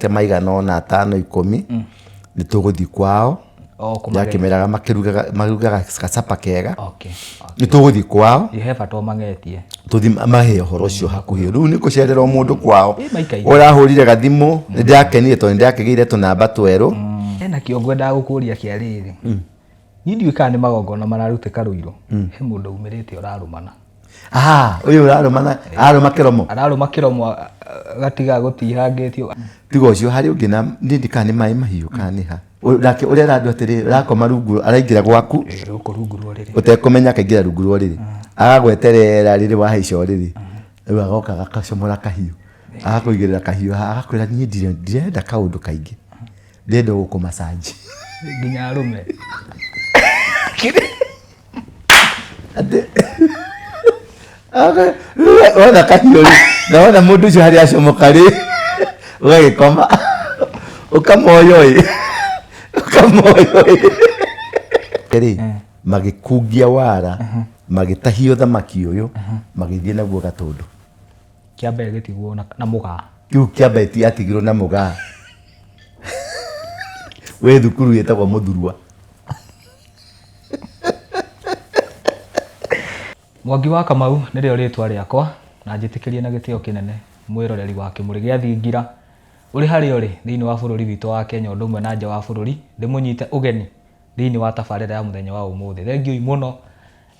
ta maigana ũna, atano, 10, nĩ tũgũthiĩ kwao. O kũmageria. Ndakĩmeraga makĩrugaga, marugaga gacapa kega. Nĩ tũgũthiĩ kwao. He bata ũmang'etie. Tũthiĩ mahe ũhoro ũcio hakuhĩ. Rĩu nĩ kũcerera o mũndũ kwao. Ĩ, maikaire. Ũrahũrire gathimũ, nĩ ndĩrakenire tondũ nĩ ndĩrakĩgĩire tũnamba twerũ. Hena kĩo ngwendaga gũkũria kĩa rĩrĩ. Niĩ ndiũĩ kana nĩ magongona mararutĩka Rũirũ. He mũndũ umĩrĩte ũrarũmana. Ah, ũyũ ũrarũmana, ararũma kĩromo. Ararũma kĩromo gatiga gũtihangĩtio. Tiga ũcio harĩ ũngĩ na niĩ ndikana nĩ maĩ mahiũ kana nĩ ha. Nake ũrera andũ atĩrĩ, ũrakoma rungu, araingĩra gwaku. Ĩ, gũkũ rungu rwa ũrĩrĩ. Ũtekũmenya akaingĩra rungu rwa ũrĩrĩ. Agagweterera rĩrĩ wahaica ũrĩrĩ. Rĩu agoka agacomora kahiũ. Agakũigĩrĩra kahiũ haha, agakwĩra niĩ ndirenda kaũndũ kaingĩ. Ndĩrenda gũkũ massage. Nginya arũme. Atĩ wona kahiũ rĩ, na wona mũndũ ũcio harĩa acomoka rĩ, ũgagĩkoma, ũkamoyo ĩ, ũkamoyo ĩ. Rĩ, magĩkungia wara, magĩtahia ũthamaki ũyũ, magĩthiĩ naguo Gatũndũ. Kĩa mbere gĩtigwo na mũgaa. Kĩu kĩa mbere gĩatigirwo na mũgaa. Wĩ thukuru ĩtagwo Mũthurwa. Mwangi wa Kamau nĩrĩo rĩtwa rĩakwa, na njĩtĩkĩrie na gĩtĩo kĩnene mwĩroreri wa Kĩmũrĩ gĩa Thingira ũrĩ harĩa ũrĩ thĩinĩ wa bũrũri witũ wa Kenya ũndũ ũmwe na nja wa bũrũri, ndĩmũnyite ũgeni thĩinĩ wa tabarĩra ya mũthenya wa ũmũthĩ. Thengiũi mũno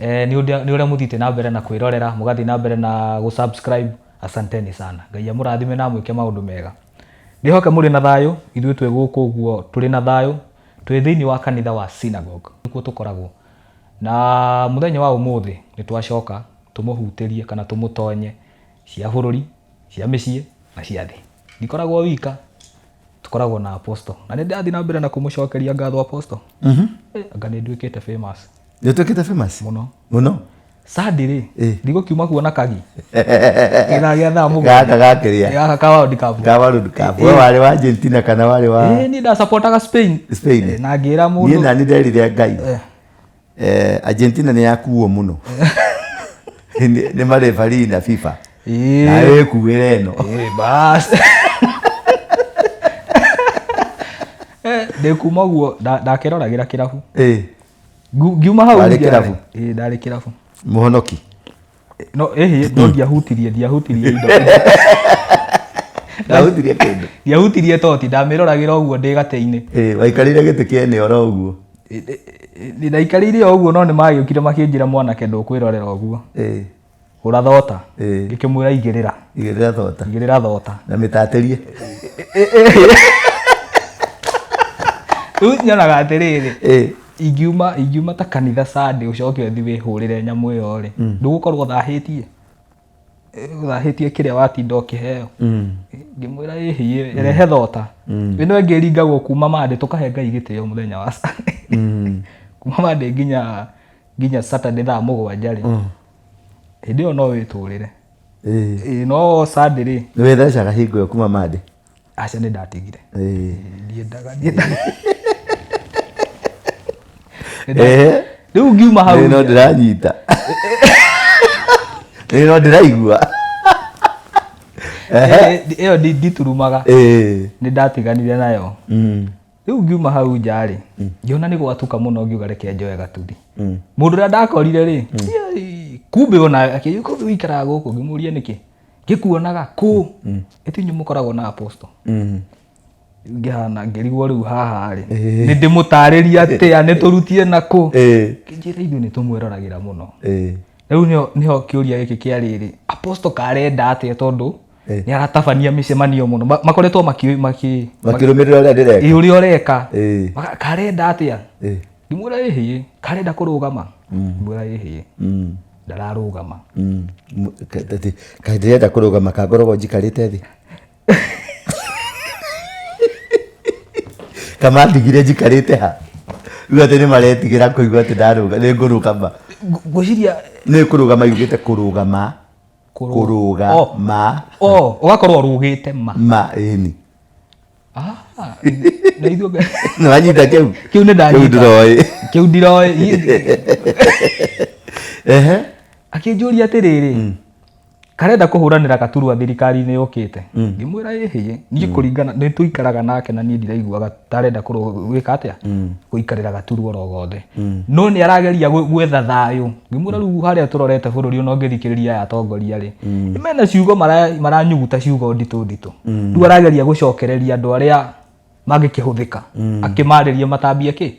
nĩ ũrĩa mũthiĩte na mbere na kwĩrorera, mũgathiĩ na mbere na gũ subscribe, asanteni sana. Ngai amũrathime na amwĩke maũndũ mega. Ndĩhoke mũrĩ na thayũ, ithuĩ twĩ gũkũ ũguo tũrĩ na thayũ, twĩ thĩinĩ wa kanitha wa synagogue, nĩkuo tũkoragwo. Na mũthenya wa ũmũthĩ nĩ twacoka tũmũhutĩrie kana tũmũtonye cia bũrũri, cia mĩciĩ na cia thĩ. Ndikoragwo wika, tũkoragwo na apostle. Na nĩ ndĩrathiĩ na mbere na kũmũcokeria ngatho apostle. Anga nĩ nduĩkĩte famous. Nĩ ũtuĩkĩte famous? Mũno. Mũno? Sunday rĩ, ndigũkiuma kuona kagi. Gĩthaa gĩa thaa mũgwanja. Gaka gakĩrĩa. Gaka ka World Cup. Ka World Cup. We warĩ wa Argentina kana warĩ wa Niĩ ndacapotaga Spain. Spain. Na ngĩra mũndũ. Niĩ nani nderire Ngai. Argentina nĩ yakuo mũno. Nĩ marefarii na FIFA. Na wĩkuĩre ĩno. Bas. Ndĩ kuma ũguo ndakĩroragĩra kĩrabu. Ngiuma hau Warĩ nja kĩrabu? rĩ, ndarĩ kĩrabu. Mũhonoki? No, ĩhĩ, no ndiahutirie indo. Ndahutirie kĩndũ? Ndiahutirie toti, ndamĩroragĩra ũguo ndĩ gatĩ-inĩ. Waikarĩire gĩtĩ kĩene oro ũguo? Ndaikarĩire o ũguo no nĩ magĩũkire makĩnjĩra mwanake ndũkwĩrorera ũguo. Hũra thota. Ngĩkĩmwĩra igĩrĩra. Igĩrĩra thota. Igĩrĩra thota. Na mĩtatĩrie. Rĩu nyonaga atĩrĩrĩ, ingiuma ta kanitha Sunday ũcoke ũthiĩ wĩhũrĩre nyamũ ĩyo rĩ, ndũgũkorwo ũthahĩtie? Ũthahĩtie kĩrĩa watinda ũkĩheo. Ngĩmwĩra ĩhĩ, rehe thota. Ĩno ĩngĩ ĩringagwo kuma Monday, tũkahe Ngai gĩtĩo mũthenya wa Sunday. Kuma Monday nginya Saturday thaa mũgwanja rĩ, hĩndĩ ĩyo no wĩtũrĩre. No Sunday rĩ. Nĩ wĩthecaga hingo ĩyo kuma Monday? Aca nĩ ndatigire. Ndiendaga, ndiendaga. Rĩu ngiuma hau No nja. ndĩranyita. No ndĩraigua. Ĩyo nditurumaga. Nĩ ndatiganire nayo. Rĩu ngiuma hau nja rĩ, ngĩona nĩ gwatuka mũno ngiuga reke njoe gatuthi. Mũndũ ũrĩa ndakorire rĩ, kumbe ona akĩnjĩra kumbe ũikaraga gũkũ, ngĩmũria nĩkĩ? Ngĩkuonaga kũ? Ĩti inyuĩ mũkoragwo na apostle. Ngĩhana ngĩrigwo rĩu haha rĩ, nĩ ndĩmũtarĩrie atĩa, nĩ tũrutie nakũ? Ngĩnjĩra ithuĩ nĩ tũmwĩroragĩra mũno. Rĩu nĩho kĩũria gĩkĩ kĩa rĩrĩ, apostle karenda atĩa tondũ nĩ aratabania mĩcemanio mũno. Makoretwo Makĩrũmĩrĩra ũrĩa ndĩreka. Ũrĩa ũreka. Karenda atĩa? Ngĩmwĩra ĩhĩ, karenda kũrũgama. Ngĩmwĩra ĩhĩ. Ndararũgama. Kaĩ ndĩrenda kũrũgama ka ngoragwo njikarĩte thĩ? Kama ndigire njikarĩte ha? Rĩu atĩ nĩ maretigĩra kũigua atĩ ndarũga, nĩ ngũrũgama. Ngwĩciria Nĩ kũrũgama yugĩte kũrũgama. Kũrũgama. Oh, ũgakorwo ũrũgĩte ma. Ma, ĩni. Na ithuĩ Nĩ wanyita kĩu? Kĩu nĩ ndanyita. Kĩu ndĩroĩ. Kĩu ndiroĩ. Akĩnjũria atĩrĩrĩ, Karenda kũhũranĩra gaturwa thirikari-inĩ yũkĩte. Ngĩmwĩra ĩhĩ, niĩ kũringana nĩ tũikaraga nake na niĩ ndiraiguaga ta arenda gwĩka atĩa, gũikarĩra gaturwa oro gothe. No nĩ arageria gwetha thayũ. Ngĩmwĩra rĩu harĩa tũrorete bũrũri ona ũngĩthikĩrĩria aya atongoria rĩ, mena ciugo maranyuguta ciugo nditũ nditũ. Rĩu arageria gũcokereria andũ arĩa mangĩkĩhũthĩka akĩmarĩrie matambie kĩ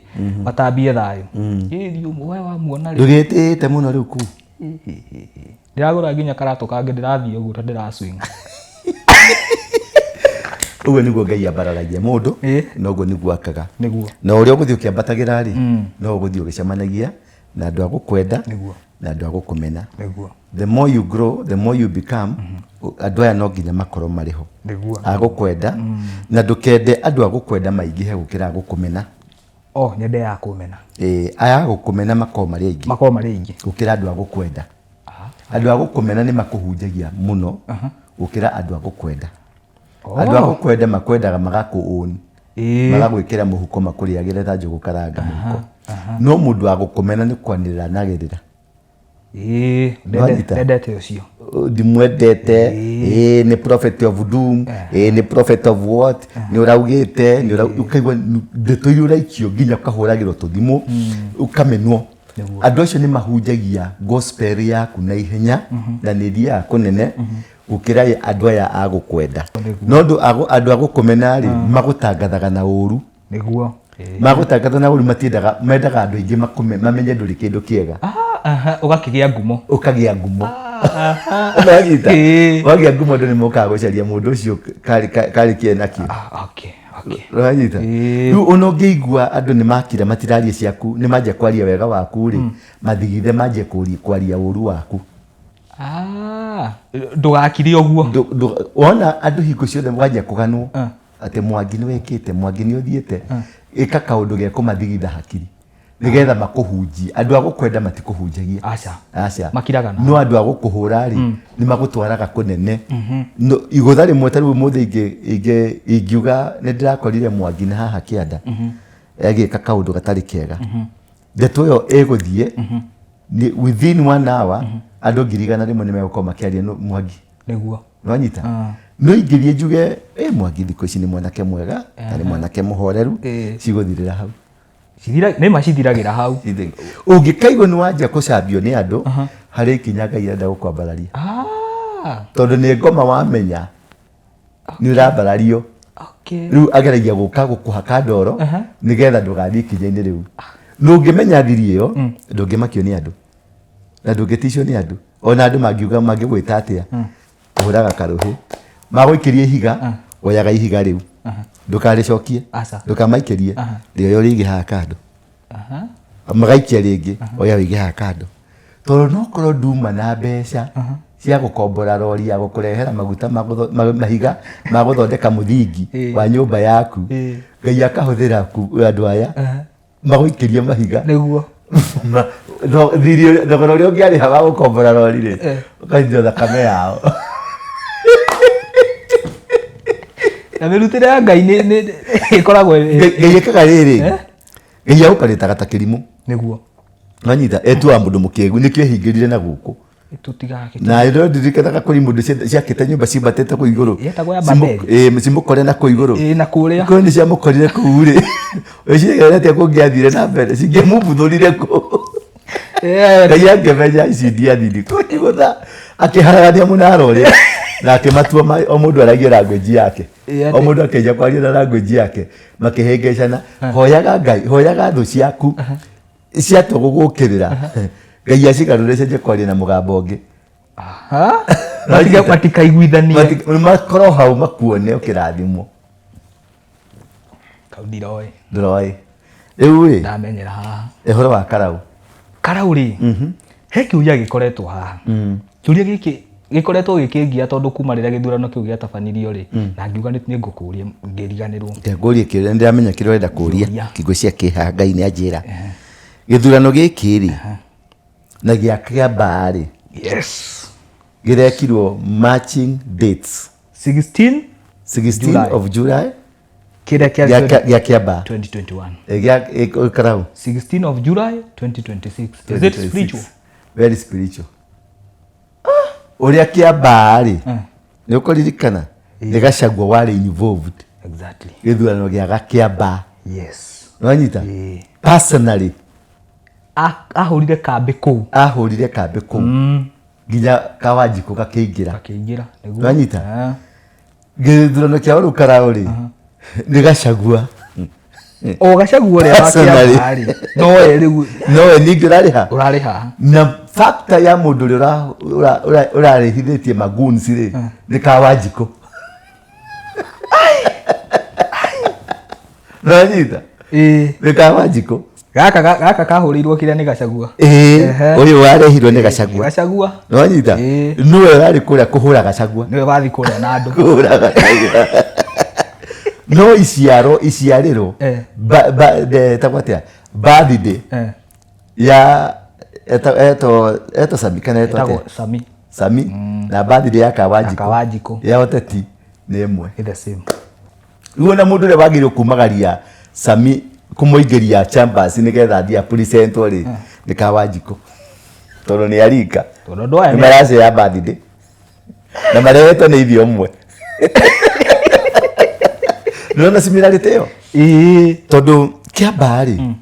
matambie thayũ. Ĩĩ we wamuona rĩ. Ndũgĩtĩĩte mũno rĩu kuu. Ndĩragũra nginya karatũ kangĩ, ndĩrathiĩ ũguo ta ndĩra swing. Ũguo nĩguo Ngai ambararagia mũndũ, na ũguo nĩguo akaga. Nĩguo. Na ũrĩa ũgũthiĩ ũkĩambatagĩra rĩ, no ũgũthiĩ ũgĩcemanagia na andũ a gũkwenda na andũ a gũkũmena. The more you grow, the more you become, andũ aya no nginya makorwo marĩ ho. A gũkwenda, na ndũkende andũ a gũkwenda maingĩhe gũkĩra a gũkũmena. Oh, nyende ya kũmena. Ĩĩ, aya a gũkũmena makorwo marĩ aingĩ. Makorwo marĩ aingĩ. Gũkĩra andũ a gũkwenda. Andũ a gũkũmena nĩ makũhunjagia mũno gũkĩra andũ a gũkwenda. Andũ a gũkwenda makwendaga magakũ-own. Magagwĩkĩra mũhuko makũrĩagĩre ta njũgũ karanga mũhuko. No mũndũ wa gũkũmena nĩ kwanĩrĩra anagĩrĩra. Ĩĩ, Nĩwanyita? ndendete ũcio. Ndimwendete, ĩĩ nĩ prophet of doom, ĩĩ nĩ prophet of what, nĩ ũraugĩte, nĩ ũkaigua ndeto iria ũraikio nginya ũkahũragĩrwo tũthimũ, ũkamenwo. Andũ acio nĩ mahunjagia gospel yaku na ihenya na nĩ ĩthiaga kũnene gũkĩra andũ aya a gũkwenda. No andũ a gũkũmena rĩ, magũtangathaga na ũru. Nĩguo. Magũtangatha na ũru, matiendaga, mendaga andũ aingĩ mamenye ndũrĩ kĩndũ kĩega. Ũgakĩgĩa ngumo. Ũkagĩa ngumo. Wanyita? Wagĩa ngumo andũ nĩ mokaga gũcaria mũndũ ũcio karĩ kĩe nakĩo. Wanyita? Rĩu ona ũngĩigua andũ nĩ makira matiraria ciaku, nĩ manjia kwaria wega waku rĩ, mathigithe manjie kwaria ũru waku. Ndũgakire ũguo. Wona andũ hingo ciothe wanjia kũganwo atĩ Mwangi nĩ wĩkĩte, Mwangi nĩ ũthiĩte, ĩka kaũndũ ge kũmathigitha hakiri nĩgetha makũhunjie. Andũ a gũkwenda matikũhunjagia. Aca. Aca. Makiraga na. No andũ a gũkũhũra rĩ, nĩ magũtwaraga kũnene. No, igũtha rĩmwe ta rĩu ũmũthĩ ingiuga nĩ ndĩrakorire Mwangi na haha kĩanda agĩka kaũndũ gatarĩ kega, ndeto ĩyo ĩgũthiĩ within 1 hour andũ 100,000 nĩ megũkorwo makĩaria Mwangi. Nĩguo. Nwanyita? No ingĩthiĩ njuge, Mwangi thikũ ici nĩ mwanake mwega, na nĩ mwanake mũhoreru, cigũthirĩra hau. Nĩ ma cithiragĩra hau. Ũngĩkaigua nĩ wanjia kũcambio nĩ andũ, harĩ ikinya Ngai arenda gũkwambararia. Tondũ nĩ ngoma wamenya, nĩ ũrambarario. Rĩu ageragia gũka gũkũhaka ndoro, nĩgetha ndũgathiĩ ikinya-inĩ rĩu. Na ũngĩmenya thiri ĩyo, ndũngĩmakio nĩ andũ. Na ndũngĩticwo nĩ andũ. Ona andũ mangiuga mangĩgwĩta atĩa, ũhũraga karũhĩ. Magũikĩria ihiga, oyaga ihiga rĩu. Ndũkarĩcokie. Ndũkamaikĩrie. Rĩoya ũrĩige haha kando. Magaikia rĩngĩ, oya ũige haha kando. Tondũ no korwo nduma na mbeca cia gũkombora rori ya gũkũrehera maguta mahiga ma gũthondeka mũthingi wa nyũmba yaku. Ngai akahũthĩra andũ aya magũikĩrie mahiga. Nĩguo. Thogora ũrĩa ũngĩarĩha wa gũkombora rori rĩ, ũkanyua thakame yao. Na mĩrutĩre ya Ngai nĩ ĩkoragwo Ngai ĩkaga rĩrĩ, Ngai agũkarĩtaga ta kĩrimũ. Nĩguo. Nwanyita, etuaga mũndũ mũkĩgu, nĩkĩo ehingĩrire na gũkũ. Na ĩno ndirikanaga kũrĩ mũndũ ciakĩte nyũmba ciambatĩte kũu igũrũ. Yetagwo ya Babeli. Cimũkore na kũu igũrũ. Ĩĩ, na kũrĩa. Korwo nĩ ciamũkorire kũu rĩ, wĩciragia atĩa kũngĩathire na mbere, cingĩmũbuthũrire kũu. Ngai angĩmenya ici ndiathiri kũnjigũtha, akĩharagania mũnara ũrĩa na akĩmatua o mũndũ aragia language yake. O mũndũ akĩanjia kwaria na language yake, makĩhĩngĩcana. Hoyaga Ngai, hoyaga thũ ciaku ciatua gũgũkĩrĩra, Ngai acigarũre cenjie kwaria na mũgambo ũngĩ. Matikaiguithanie. Makorwo hau makuone ũkĩrathimwo. Kau ndiroĩ. Ndũroĩ. Rĩu rĩ, Ndamenyera haha. Ũhoro wa karau. Karau rĩ, he kĩũria gĩkoretwo haha. Kĩũria gĩkĩ gĩkoretwo gĩkĩngia tondũ kuma rĩrĩa gĩthurano kĩu gĩatabanirio rĩ, na ngiuga nĩ ngũkũria ngĩriganĩrwo. Ngũrie kĩũria, nĩ ndĩramenya kĩrĩa ũrenda kũria. Kĩũria. Ngĩgwĩciria kĩhaha Ngai nĩ anjĩra. Gĩthurano gĩkĩ rĩ, na gĩa Kĩambaa rĩ, gĩrekirwo matching dates. 16 16 July. of July. Kĩrĩa kĩa Gĩa Kĩambaa. 2021. Gĩa Karau. 16 of July 2026. Is it spiritual? Very spiritual. Ũrĩa Kĩambaa rĩ, nĩ ũkũririkana nĩ Gachagua warĩ involved gĩthurano gĩa Gakĩambaa. Nĩwanyita? Personally. Ahũrire kambĩ kũu. Ahũrire kambĩ kũu. Nginya Kawanjikũ gakĩingĩra. Gakĩingĩra, nĩguo. Nĩwanyita? Gĩthurano kĩa Olukaraũ rĩ, nĩ Gachagua. O Gachagua ũrĩa wa Personally. Kĩambaa rĩ, nowe rĩu Nowe ningĩ ũrarĩ ha? Ũrarĩ haha. Na factor ya mũndũ ũrĩa ũrarĩhithĩtie magoons rĩ, nĩ Kawanjikũ. Nĩwanyita? Ĩĩ. Nĩ Kawanjikũ. Gaka kahũrĩirwo kĩrĩa nĩ Gachagua. Ĩĩ, ũyũ warehirwo nĩ Gachagua. Gachagua. Nĩwanyita? Ĩĩ. Nĩwe ũrarĩ kũrĩa kũhũra Gachagua. Nĩwe wathiĩ kũrĩa na andũ. Kũhũra Gachagua. No iciaro, iciarĩro, etagwo atĩa? Birthday ya eto eto Sami kana eto Etagwo atĩa? Sami. Sami na birthday ya Kawanjikũ. Ya Kawanjikũ. Ya ũteti nĩ ĩmwe. Nĩ the same. Rĩu ona mũndũ ũrĩa wagĩrĩirwo kumagaria Sami kũmũingĩria chambers nĩgetha athiĩ apresentwo rĩ, nĩ Kawanjikũ. Tondũ nĩ arika. Tondũ andũ aya Nĩ maracea birthday. Na marehetwo nĩ ithe ũmwe. Nĩwona similarity ĩyo? Ĩĩ. Tondũ Kĩambaa rĩ,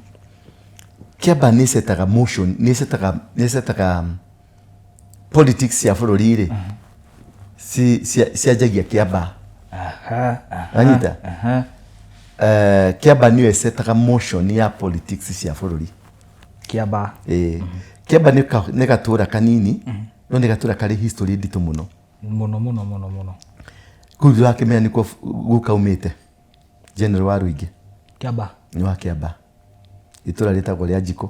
Kĩambaa nĩ ĩcetaga motion, nĩ ĩcetaga, nĩ ĩcetaga politics cia bũrũri rĩ, cianjagia Kĩambaa. Wanyita? Kĩambaa nĩyo ĩcetaga motion ya politics cia bũrũri. Kĩambaa. Ĩĩ. Kĩambaa nĩ gatũra kanini, no nĩ gatũra karĩ history nditũ mũno. Mũno, mũno, mũno, mũno. Kũu ndĩrakĩmenya nĩkuo guka aumĩte. General wa Rũingĩ. Kĩambaa. Nĩ wa Kĩambaa. Itũra rĩtagwo rĩa Njikũ.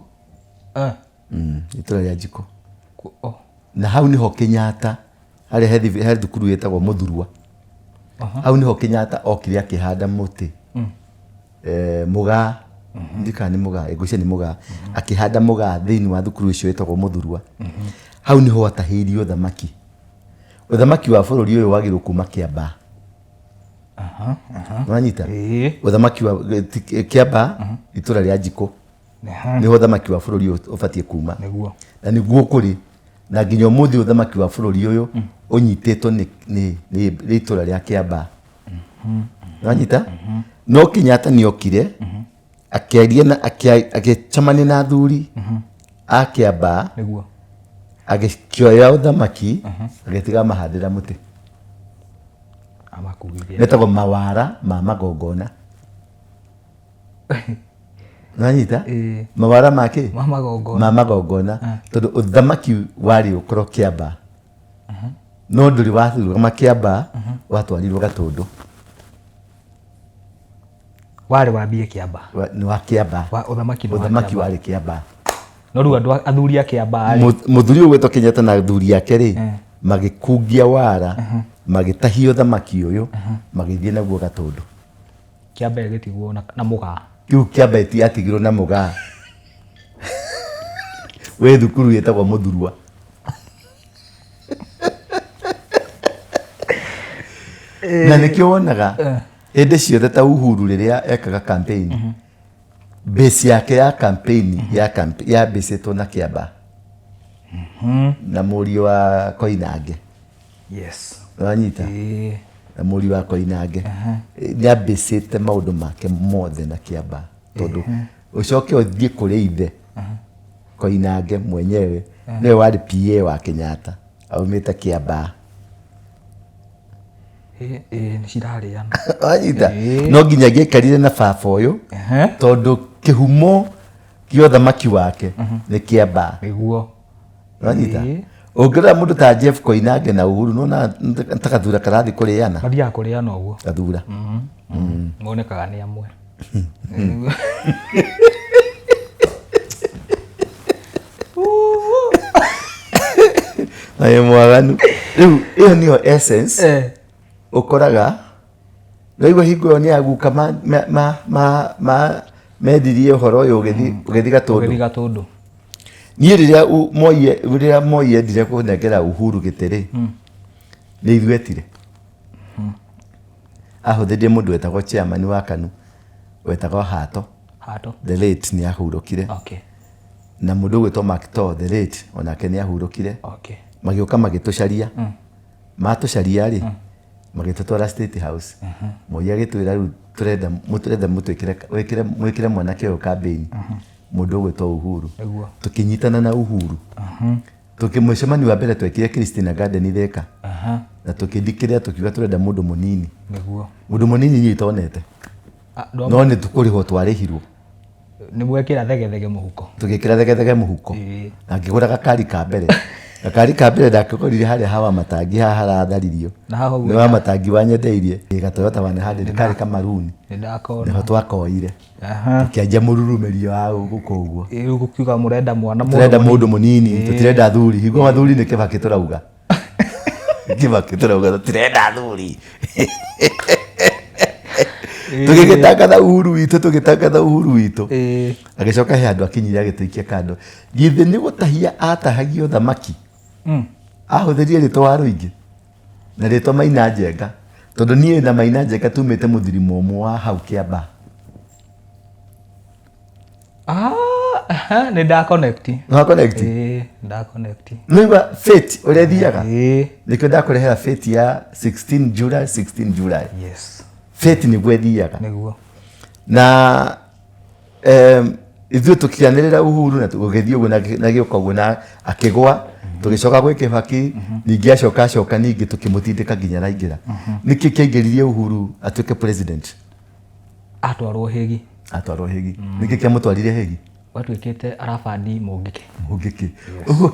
Itũra rĩa Njikũ. Na hau nĩho Kenyatta, harĩa he thukuru ĩtagwo Mũthurwa. Hau nĩho Kenyatta okire akĩhanda mũtĩ. Mũgaa. Ndiũĩ kana nĩ mũgaa, ngwĩciria nĩ mũgaa. Akĩhanda mũgaa thĩinĩ wa thukuru ĩcio ĩtagwo Mũthurwa. Hau nĩho atahĩirie ũthamaki. Ũthamaki wa bũrũri ũyũ wagĩrĩirwo kuma Kĩambaa. Nĩwanyita? Ũthamaki wa Kĩambaa, itũra rĩa Njikũ. Nĩho ũthamaki wa bũrũri ũyũ ũbatiĩ kuma. Na nĩguo kũrĩ. Na nginya ũmũthĩ ũthamaki wa bũrũri ũyũ ũnyitĩtwo nĩ itũra rĩa Kĩambaa. Nĩwanyita? No Kenyatta nĩokire, akĩaria na, agĩcemania na athuri a Kĩambaa, agĩkĩoya ũthamaki, agĩtiga amahandĩra mũtĩ. Amakuithia. Metagwo mawara ma magongona. Nĩwanyita? Ĩĩ. Mawara ma kĩ? Ma magongona. Ma magongona. Tondũ ũthamaki warĩ ũkorwo Kĩambaa. No ndũrĩ warũgama Kĩambaa, watwarirwo Gatũndũ. Warĩ wambie Kĩambaa. Nĩ wa Kĩambaa. Wa, ũthamaki nĩ wa Ũthamaki Kĩambaa. warĩ Kĩambaa. No rĩu andũ athuri a Kĩambaa rĩ. Mũthuri ũyũ gwĩtwo Kenyatta na athuri ake rĩ, magĩkungia wara, magĩtahia ũthamaki ũyũ, magĩthiĩ naguo Gatũndũ. Kĩambaa gĩtigwo na mũgaa. Kĩu Kĩambaa yatigirwo na mũgaa. Wĩ thukuru ĩtagwo Mũthurwa. Na nĩkĩo wonaga hĩndĩ ciothe ta Uhuru rĩrĩa ekaga campaign, base yake ya campaign yambĩcĩtwo na Kĩambaa. Na mũriũ wa Koinange. Nĩwanyita? Na mũriũ wa Koinange. Nĩambĩcĩte maũndũ make mothe na Kĩambaa. Tondũ ũcoke ũthiĩ kũrĩ ithe Koinange mwenyewe nĩwe warĩ PA wa Kenyatta aumĩte Kĩambaa. Ĩĩ nĩ cirarĩana. Wanyita? No nginya angĩaikarire na baba ũyũ tondũ kĩhumo kĩa ũthamaki wake nĩ Kĩambaa. Nĩguo. Wanyita? Ũngĩrora mũndũ ta Jeff Koinange na Uhuru nĩwona ta gathura karathiĩ kũrĩana. Mathiaga kũrĩana ũguo. Gathura. Monekaga nĩ amwe. Na wĩ mwaganu. Rĩu ĩyo nĩyo essence ũkoraga Ũraigua hingo ĩyo nĩ aguka mendirie ũhoro ũyũ ũgĩthiĩ Gatũndũ. Ũgĩthiĩ Gatũndũ. Niĩ rĩrĩa Moi endire kũnengera Uhuru gĩtĩ rĩ, nĩ ithuĩ etire. Ahũthĩrire mũndũ wetagwo chairman wa KANU wetagwo Hato. Hato. The late nĩ ahurũkire. Okay. Na mũndũ ũgwĩtwo Mark Too, the late, onake nĩ ahurũkire. Okay. Magĩũka magĩtũcaria. Matũcaria rĩ, magĩtũtwara State House. Moi agĩtwĩra rĩu tũrenda mũtũrenda mũtwĩkĩre wĩkĩre mwĩkĩre mwanake ũyũ kambĩini, mũndũ ũgwĩtwo Uhuru. Nĩguo. Tũkĩnyitana na Uhuru. Tũkĩmũcemanio wa mbere twekire Christina Garden Thika. Na tũkĩndikĩrĩra tũkiuga tũrenda mũndũ mũnini. Nĩguo. Mũndũ mũnini niĩ itonete. Ah, ndwa- No nĩ tũkũrĩhwo twarĩhirwo. Nĩ mwekĩra thegethege mũhuko. Tũgĩkĩra thegethege mũhuko. Ĩĩ. Na ngĩgũra gakari ka mbere. Gakari ka mbere ndakĩgũrire harĩa hawa matangi haha haratharirio. Na haha ũguo Nĩ wa matangi wanyendeirie. Gatoyota 100 karĩ kamaruni. Nĩ ndakona. Nĩho twakoire. Aha. Tũkĩanjia mũrurumĩrio wa gũkũ ũguo. Rĩu gũkiuga mũrenda mwana mũndũ Tũrenda mũndũ mũnini, tũtirenda athuri. Hingo athuri nĩ Kĩbakĩ tũrauga. Kĩbakĩ tũrauga tũtirenda athuri. Tũgĩgĩtangatha Uhuru witũ, tũgĩtangatha Uhuru witũ. Ĩĩ. Agĩcoka he handũ akinyire agĩtũikia kando. Githĩ nĩ gũtahia atahagio thamaki? Ahũthĩrire rĩtwa wa rũingĩ na rĩtwa Maina Njenga, tondũ niĩ na Maina Njenga tumĩte mũthirimo ũmwe wa hau Kĩambaa. Ah, aha, nĩ nda connect. Nĩ connect? Ĩĩ, nda connect. Nĩwaigua fate ũrĩa ĩthiaga? Ĩĩ. Nĩkĩo ndakũrehera fate ya 16 July, 16 July. Yes. Fate nĩguo ĩthiaga. Nĩguo. Na ithuĩ tũkĩanĩrĩra Uhuru na tũgĩthiĩ ũguo na gĩũka ũguo na akĩgwa, tũgĩcoka gwĩ Kĩbaki, ningĩ acoka acoka ningĩ tũkĩmũtindĩka nginya araingĩra. Nĩkĩ kĩaingĩririe Uhuru atuĩke president? Atwarwo Hĩgi. Atwarwo Hĩgi. Nĩkĩ kĩamũtwarire Hĩgi? Gwatuĩkĩte arabandi mũngĩkĩ. Mũngĩkĩ. Ũguo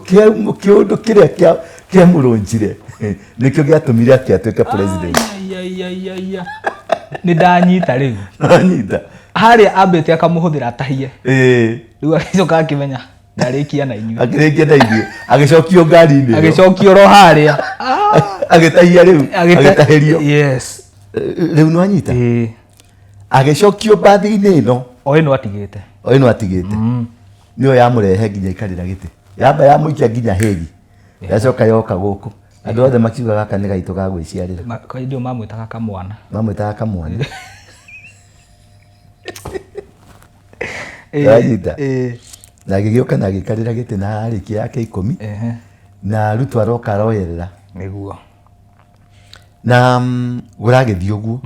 kĩũndũ kĩrĩa kĩamũrũnjire nĩkĩo gĩatũmire atĩ atuĩke president. Ai, ai, ai, ai, ai. Nĩ ndanyita rĩu. Anyita. Harĩa ambĩte akamũhũthĩra atahie. Ĩĩ. Rĩu agĩcoka akĩmenya ndarĩkia na inyuĩ. Akĩrĩkia na ithuĩ. Agĩcokio ngari-inĩ ĩyo. Agĩcokio oro harĩa. Agĩtahia rĩu. Agĩtahĩrio. Yes. Rĩu nĩwanyita? Ĩĩ. Agĩcokio mbathi-inĩ ĩno. O ĩno atigĩte. O ĩno atigĩte. Nĩyo yamũrehe nginya aikarĩra gĩtĩ. Yamba yamũikia nginya Hĩgi. Yacoka yoka gũkũ. Andũ othe makiuga gaka nĩ gaitũ ga gwĩciarĩra. Kwa hĩndĩ ĩyo mamwĩtaga kamwana. Mamwĩtaga kamwana. Wanyita? Na agĩgĩũka na agĩikarĩra gĩtĩ na arĩkia yake 10. Na Ruto aroka aroyerera. Nĩguo. Na gũragĩthiĩ ũguo.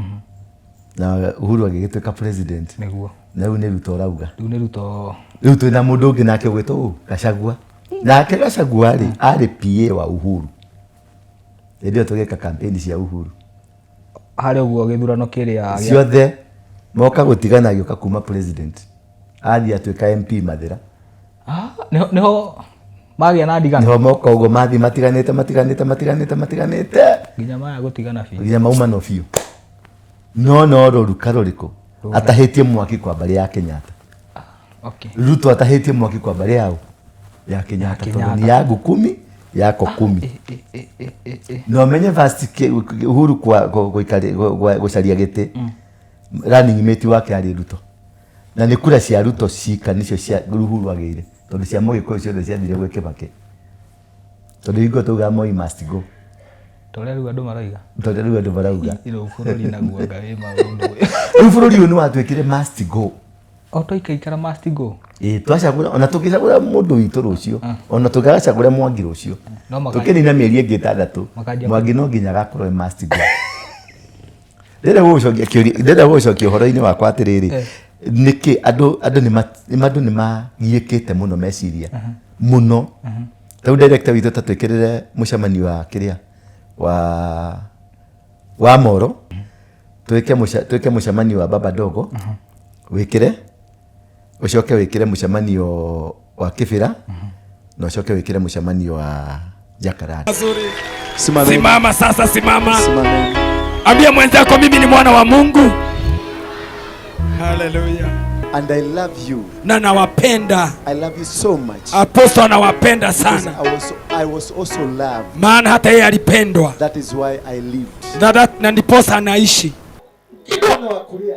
Na Uhuru agĩgĩtuĩka president. Nĩguo. Na rĩu nĩ Ruto ũrauga. Rĩu nĩ Ruto. Rĩu twĩna mũndũ ũngĩ nake ũgwĩtwo ũ? Gachagua. Nake Gachagua rĩ, arĩ PA wa Uhuru. Hĩndĩ ĩyo tũgĩka campaign cia Uhuru. Harĩa ũguo gĩthurano kĩrĩa ciothe moka gũtigana agĩũka kuma president. Athiĩ atuĩka MP Mathĩra. Ah, nĩho magĩa na ndigano. Nĩho moka ũguo mathiĩ matiganĩte matiganĩte matiganĩte matiganĩte. Nginya maya gũtigana biũ. Nginya maumano biũ. No no rũruka rũrĩkũ atahĩtie mwaki kwa mbarĩ ya Kenyatta. Okay. Ruto atahĩtie mwaki kwa mbarĩ yao ya Kenyatta tondũ nĩ yangu kumi yako kumi. Na ũmenye first Uhuru gũcaria gĩtĩ running mate wake arĩ Ruto. Na nĩ kura cia Ruto cika nĩcio cia Uhuru agĩire tondũ cia Mũgĩkũyũ ciothe ciathire gwĩ Kĩbakĩ. Tondũ hingo taugaga Moi must go. Torĩa rĩu andũ marauga. Torĩa rĩu andũ marauga. Rĩu bũrũri naguo anga wĩ maũndũ. Rĩu bũrũri ũyũ nĩ watuĩkire must go. O twaikaikara must go. Ĩĩ, twacagũra, ona tũngĩcagũra mũndũ witũ rũciũ, ona tũngĩgacagũra Mwangi rũciũ, tũkĩnina mĩeri ĩngĩ ĩtandatũ, Mwangi no nginya agakorwo e must go. Ndĩrenda gũgũcokia kĩũria, ndĩrenda gũgũcokia ũhoro-inĩ wakwa atĩrĩrĩ, nĩkĩ andũ andũ nĩ andũ nĩ magiĩkĩte mũno meciria mũno. Rĩu director witũ ta twĩkĩrĩre mũcemanio wa kĩrĩa wa Moro, twĩke mũcemanio wa Baba Dogo, wĩkĩre, ũcoke wĩkĩre mũcemanio wa Kĩbĩra, na ũcoke wĩkĩre mũcemanio wa Jacaranda. Simama sasa, simama. Ambia mwenzako mimi ni mwana wa Mungu. Hallelujah. And I love you. Na nawapenda. I love you so much. Apostle anawapenda sana. I was also loved. Maana hata yeye alipendwa. That is why I lived. Na ndiposa anaishi. Mkono wa kulia.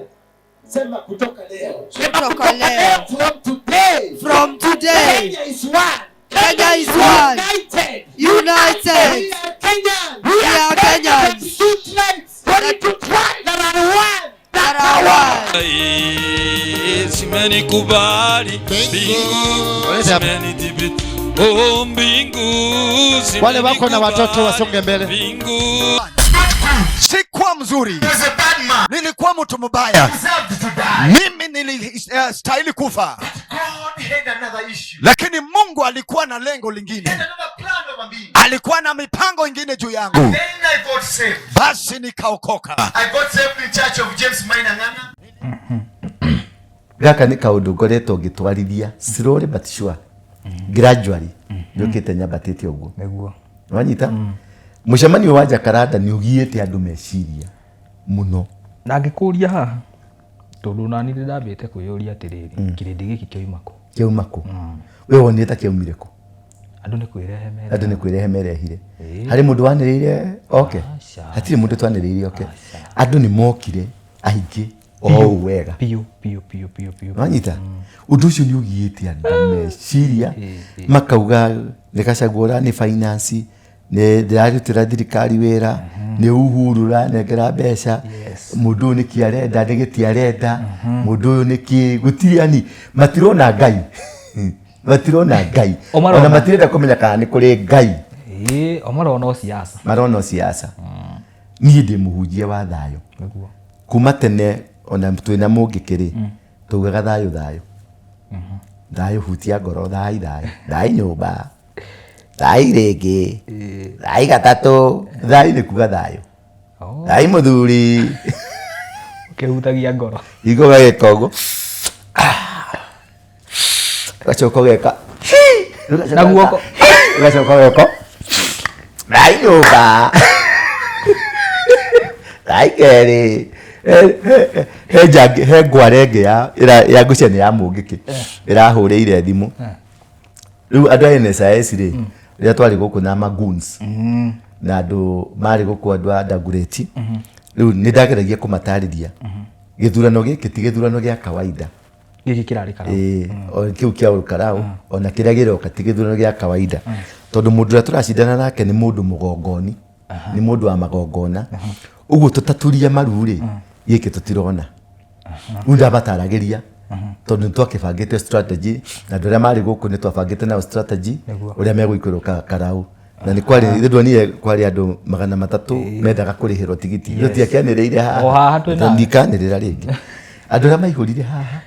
Sema kutoka leo. Kutoka leo. From today. From today. Kenya is one. Kenya is one. United. United. We are Kenyans. We are Kenyans. 32 tribes. 32 tribes. That are one. That are one. Simenikubali. Mbingu. Simenithibiti. Oh, mbingu Wale wako na watoto wasonge mbele. Mbingu Sikuwa mzuri, nilikuwa mtu mbaya, mimi nilistahili kufa, lakini Mungu alikuwa na lengo lingine, alikuwa na mipango ingine juu yangu. Basi nikaokoka. Gaka nĩ kaũndũ ngoretwo ngĩtwarithia slowly but sure, gradually njũkĩte nyambatĩte ũguo. Nĩguo. Wanyita mũcemanio wa Jacaranda nĩ ũgiĩte andũ meciria mũno. Na ngĩkũria haha tondũ nani nĩ ndambĩte kwĩyũria atĩrĩrĩ, kĩrĩndĩ gĩkĩ kĩoima kũ? Kĩauma kũ? We wonire ta kĩaumire kũ? Andũ nĩ kwĩrehe mere. Andũ nĩ kwĩrehe merehire. Harĩ mũndũ wanĩrĩire oke? Aca. Hatirĩ mũndũ twanĩrĩire oke. Andũ nĩ mokire aingĩ o ũũ wega. Biũ biũ biũ biũ biũ. Wanyita ũndũ ũcio nĩ ũgiĩte andũ meciria, makauga nĩ Gachagua nĩ finance, nĩ ndĩrarutĩra thirikari wĩra, nĩ Uhuru ũranengera mbeca, mũndũ ũyũ nĩkĩ arenda, nĩ gĩti arenda, mũndũ ũyũ nĩkĩ gũtirĩ, yani matirona Ngai, matirona Ngai. O marona. Ona matirenda kũmenya kana nĩ kũrĩ Ngai. Ĩĩ, o marona o siasa. Marona o siasa. Niĩ ndĩ mũhunjia wa thayũ. Nĩguo. Kuma tene ona twĩna mũngĩkĩ rĩ, taugaga thayũ thayũ thayũ, hutia ngoro, thai thayũ, thai nyũmba, thai rĩngĩ, thai gatatũ, thai nĩ kuga thayũ. Oh, Thai mũthuri. ũkĩhutagia ngoro. Hingo ũgagĩka ũguo, ũgacoka ũgeka Na guoko. Ũgacoka ũgeka thai nyũmba, thai kerĩ. He njangi, he ngware ĩngĩ ya ya ngucanio ya mũngĩkĩ ĩrahũrĩire thimũ. Rĩu andũ a NSIS rĩ, rĩrĩa twarĩ gũkũ na magoons na andũ marĩ gũkũ, andũ a Dagoretti, rĩu nĩ ndageragia kũmatarĩria gĩthurano gĩkĩ ti gĩthurano gĩa kawaida. Gĩkĩ kĩrarĩ karau. Ĩĩ, o kĩu kĩa Olkarau ona kĩrĩa gĩroka ti gĩthurano gĩa kawaida, tondũ mũndũ ũrĩa tũracindana nake nĩ mũndũ mũgongoni, nĩ mũndũ wa magongona. Ũguo tũtaturia maru rĩ, gĩkĩ tũtirona. Rĩu ndabataragĩria tondũ nĩ twakĩbangĩte strategy na andũ arĩa marĩ gũkũ, nĩ twabangĩte nao strategy Nĩguo. ũrĩa megũikũrũka karau, na nĩ kwarĩ ithe ndwonire kwarĩ andũ 300 mendaga kũrĩhĩrwo tigiti. Yes. Tũtiakĩanĩrĩire haha. O haha twĩ nawe. Ndikanĩrĩra rĩngĩ andũ arĩa maihũrire haha.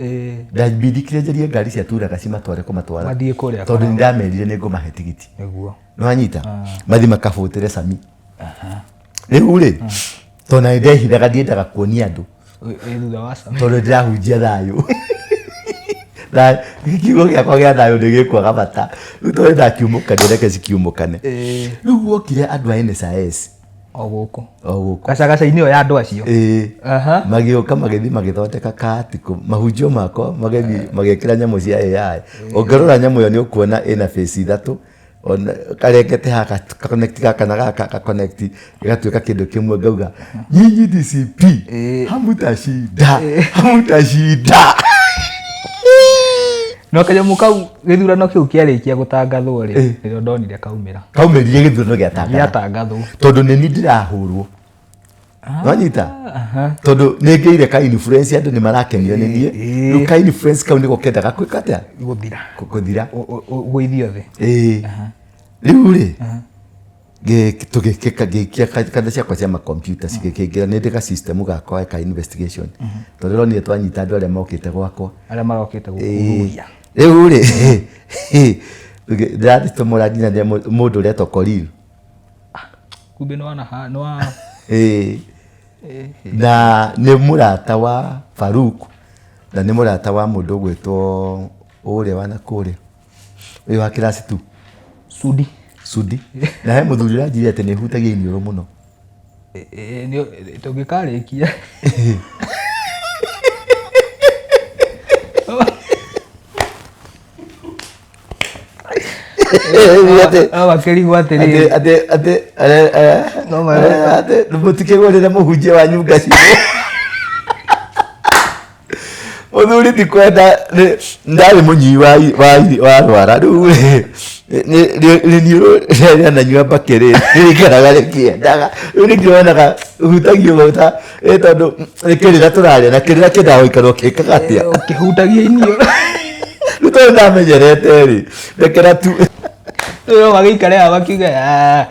Ĩĩ. Ndambindikire njarie ngari cia turaga cimatware kũmatwara. Mathiĩ kũrĩa tondũ Karau. nĩ ndamerire nĩ ngũmahe tigiti. Nĩguo. Nĩwanyita mathi makabũtĩre Sami. Rĩu rĩ, tondũ na nĩndehithaga, ndiendaga kuonia andũ. Ĩ thutha wa Sami. Tondũ ndĩrahunjia thayũ. Kiugo gĩakwa gĩa thayũ nĩ gĩkwaga bata rĩu, tondũ ndakiumũkania, reke cikiumũkane. Rĩu wokire andũ a NSIS. O gũkũ. O gũkũ. Gacagaca-inĩ ĩyo ya andũ acio. Ĩĩ. Aha. Magĩũka magĩthiĩ magĩthondeka katikũ mahunjio makwa, magĩthiĩ magĩkĩra nyamũ cia AI. Ũngĩrora nyamũ ĩyo nĩ ũkuona ĩna face ithatũ, ona karengete haha, connect gaka na gaka ka connect gĩgatuĩka kĩndũ kĩmwe. Ngauga nyinyi DCP hamutashinda, hamutashinda. No kanyamũ kau gĩthurano kĩu kĩarĩkia gũtangathwo rĩ, nĩrĩo ndonire kaumĩra. Kaumĩrire gĩthurano gĩatangatha. Gĩatangathwo. Tondũ nĩ niĩ ndĩrahũrwo, nwanyita, tondũ nĩ ngĩire ka influence, andũ nĩ marakenio nĩ niĩ. Rĩu ka influence kau nĩko kendaga gwĩka atĩa? Gũthira. Gũthira. Gũithio thĩ. Ĩĩ. Rĩu rĩ, tũgĩkĩka, ngĩikia kanda ciakwa cia makompiuta cigĩkĩingĩra, nĩ ndĩ ga system gakwa ka investigation, tondũ ronire twanyita andũ arĩa mokĩte gwakwa. Arĩa marokĩte gũkũhuria. Rĩu rĩ, ndĩratũmũra nginya mũndũ ũretwo Korir. Kumbe nĩ wana nĩ wa Ĩĩ. Na nĩ mũrata wa Faruk na nĩ mũrata wa mũndũ ũgwĩtwo ũrĩa wa nakũrĩa, ũyũ wa kĩraci tu. Sudi. Sudi. Na he mũthuri ũranjĩrire atĩ nĩ hutagia iniũrũ mũno. Tũngĩkarĩkia. Makĩrigwo atĩrĩrĩ. Atĩ atĩ atĩ mũtikĩgũrĩre mũhunjia wanyu ngacibũ. Mũthuri ti kwenda ndarĩ mũnyui wa rwara. Rĩu rĩ, rĩniũrũ rĩananyua mbakĩ rĩ, rĩikaraga rĩkĩendaga. Rĩu nĩkĩo wonaga hutagio maguta, tondũ nĩ kĩrĩra tũrarĩa, na kĩrĩra kĩendaga gũikara ũkĩkaga atĩa? Ũkĩhutagia iniũrũ. Rĩu tondũ ndamenyerete rĩ, rekera tu. Rĩu magĩikare haha makiuge, "Ah,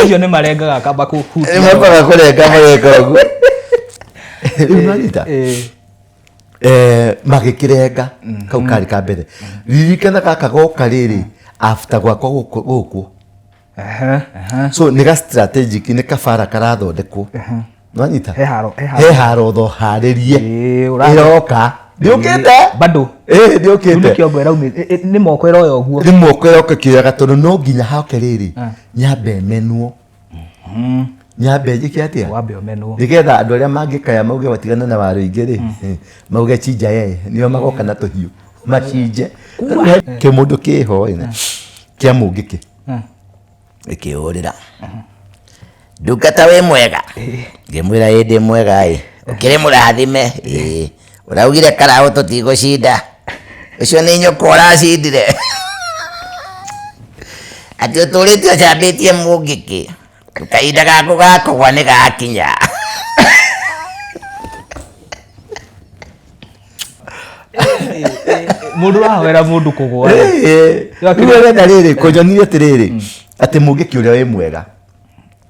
acio nĩ marengaga kamba kũhutia." Mambaga kũrenga mageka ũguo. Rĩu nĩwanyita? Magĩkĩrenga kau karĩ ka mbere. Ririkana gaka goka rĩrĩ after gwakwa gũkwo. So nĩ ga strategic, nĩ kabara karathondekwo. Nĩwanyita? He haro, he haro. He haro tho harĩrie. Ĩĩ, Ĩroka. Ndĩũkĩte. Bado. Ĩĩ, Rĩu ndĩũkĩte. nĩ kĩongo ĩraumĩ nĩ moko ĩroya ũguo. Nĩ moko ĩroka ĩkĩoyaga tondũ no nginya hoke rĩrĩ nyambe menwo. Nyambe njĩke atĩa? Wambe ũmenwo. Nĩgetha andũ arĩa mangĩkaya mauge watigana na waru ingĩ rĩ, mauge chinja yeye, nĩo magoka na tũhiũ macinje. Kĩmũndũ kĩho ĩ, kĩa mũngĩkĩ Ĩkĩhũrĩra ndungata, wĩ mwega? Ngĩmwĩra ĩ ndĩ mwega. Ĩ ũkĩrĩ mũrathime? Ĩ ũraugire karaũ tũtigũcinda, ũcio nĩ nyũkwa ũracindire, atĩ ũtũrĩte ũcambĩtie mũngĩkĩ, kahinda gaku ga kũgwa nĩ gakinya. Mũndũ ũrahoera mũndũ kũgwa. Rĩu arenda rĩrĩ kũnyonia atĩrĩrĩ atĩ mũngĩkĩ ũrĩa wĩ mwega,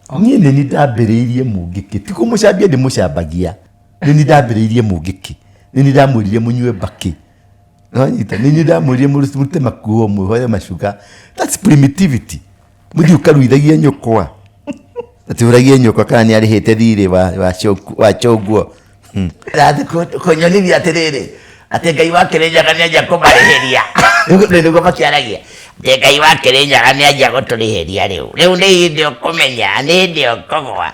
niĩ nĩ ni ndambĩrĩirie mũngĩkĩ, ti kũmũcambia ndĩmũcambagia, nĩ ni ndambĩrĩirie mũngĩkĩ, nĩ ni ndamwĩrire mũnyue mbakĩ. Nĩwanyita? Nĩ ni ndamwĩrire mũrute makuo mwĩhoye macuka. That's primitivity. Mũthiĩ ũkaruithagia nyũkwa, atĩ ũragie nyũkwa kana nĩ arĩhĩte thirĩ wa chonguo. Rathiĩ kũnyonithia atĩrĩrĩ atĩ Ngai wa Kĩrĩnyaga nĩ anjia kũmarĩhĩria. Nĩguo makĩaragia atĩ Ngai wa Kĩrĩnyaga nĩ anjia gũtũrĩhĩria. Rĩu nĩ hĩndĩ ũkũmenya, nĩ hĩndĩ ũkũgwa.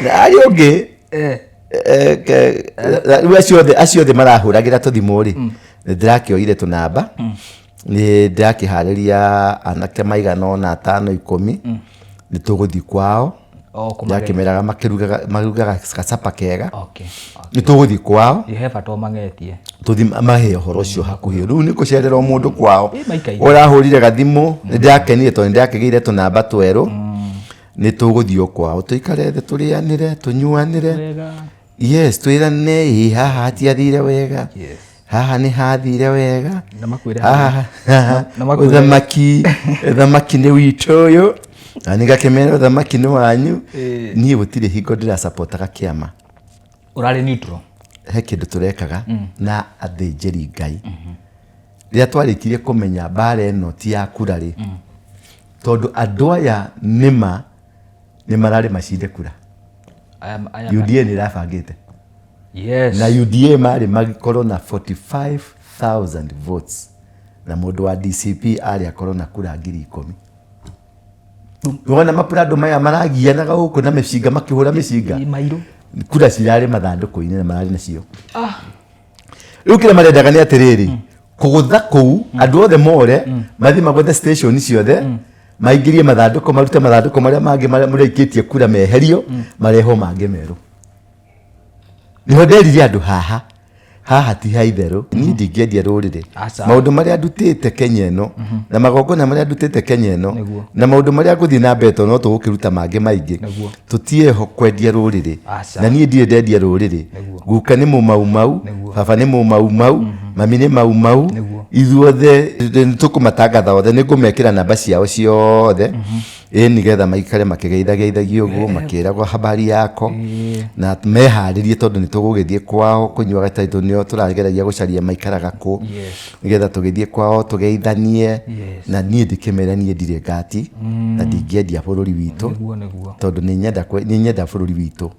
Na arĩa ũngĩ rĩu acio othe marahũragĩra tũthimũ rĩ, nĩ ndĩrakĩoire tũnamba, nĩ ndĩrakĩharĩria anake maigana ũna, atano, 10, nĩ tũgũthiĩ kwao. O kũmageria. Ndĩrakĩmeraga makĩrugaga marugaga gacapa kega. Okay. Nĩ tũgũthiĩ kwao. He bata ũmangetie. Tũthi mahe ũhoro ũcio hakuhĩ. Rĩu nĩ kũcerera o mũndũ kwao. Ĩ, maikaire. Ũrahũrire gathimũ, nĩ ndĩrakenire tondũ nĩ ndĩrakĩgĩire tũnamba twerũ. Nĩ tũgũthiĩ o kwao, tũikare thĩ, tũrĩanĩre, tũnyuanĩre. Wega. Yes, twĩrane ĩ haha hatiathire wega, haha nĩ hathire wega. Na makwĩre haha haha na makwĩre- ũthamaki nĩ witũ ũyũ, na nĩ ngakĩmera ũthamaki nĩ wanyu. Niĩ gũtirĩ hingo ndĩracapotaga kĩama. Ũrarĩ neutral. He kĩndũ tũrekaga na athĩnjĩri Ngai rĩrĩa twarĩkirie kũmenya mbara ĩno ti ya kura rĩ, tondũ andũ aya nĩma nĩ mararĩ macinde kura. Aya UDA nĩ ĩrabangĩte. Yes. Na UDA marĩ magĩkorwo na 45,000 votes na mũndũ wa DCP arĩ akorwo na kura 10,000. Wona mapurado maya maragianaga gũkũ na mĩcinga, makĩhũra mĩcinga. Ĩ, mairũ. Kura cirarĩ mathandũkũ-inĩ na mararĩ nacio. Rĩu kĩrĩa marendaga nĩ atĩrĩrĩ, kũgũtha kũu andũ othe more mathiĩ magũthe station ciothe, maingĩrie mathandũkũ, marute mathandũkũ marĩa mangĩ marĩa mũraikĩtie kura meherio, marehwo mangĩ merũ. Nĩho nderire andũ haha, haha ti ha itherũ, niĩ ndingĩendia rũrĩrĩ. Aca. Maũndũ marĩa ndutĩte Kenya ĩno na magongona marĩa ndutĩte Kenya ĩno Nĩguo. na maũndũ marĩa ngũthiĩ na mbere, tondũ no tũgũkĩruta mangĩ maingĩ. Nĩguo. Tũtieho kwendia rũrĩrĩ. Aca. Na niĩ ndirĩ ndendia rũrĩrĩ. Nĩguo. Guka nĩ mũmaumau. Nĩguo. Baba nĩ mũmaumau, mami nĩ maumau. Nĩguo. Ithuothe nĩ tũkũmatangatha othe, nĩ ngũmekĩra namba ciao ciothe, ĩ nĩgetha maikare makĩgeithageithagia ũguo, makĩragwo habari yako, na meharĩrie tondũ nĩ tũgũgĩthiĩ kwao kũnyua gacai, tondũ nĩo tũrageragia gũcaria maikaraga kũ, nĩgetha tũgĩthiĩ kwao tũgeithanie. Na niĩ ndĩkĩmere niĩ ndirĩ ngati na ndingĩendia bũrũri witũ. Nĩguo nĩguo. Tondũ nĩ nyenda bũrũri witũ,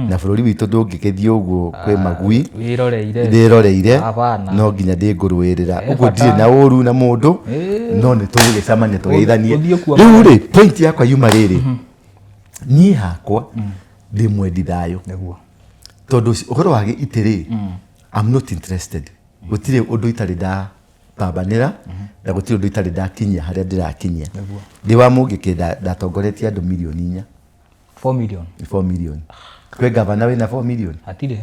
na bũrũri witũ ndũngĩgĩthiĩ ũguo kwĩ magui. Wĩroreire. Ndĩroreire. Hapana. No nginya ndĩngũrũĩrĩra. He Ũguo bata. ndirĩ na ũru na mũndũ, no nĩ tũgũgĩcemania tũgeithanie. Ũthiĩ kuo. Rĩu rĩ, point yakwa yuma rĩrĩ, niĩ hakwa ndĩ mwendi thayũ. Nĩguo. Tondũ ũhoro wa itĩ rĩ, I'm not interested. Gũtirĩ ũndũ itarĩ ndapambanĩra na gũtirĩ ũndũ itarĩ ndakinyia harĩa ndĩrakinyia. Ndĩ wa mũngĩkĩ ndatongoretie andũ mirioni 4. 4 million. 4 million. Kwĩ gavana wĩna 4 million? Hatirĩ.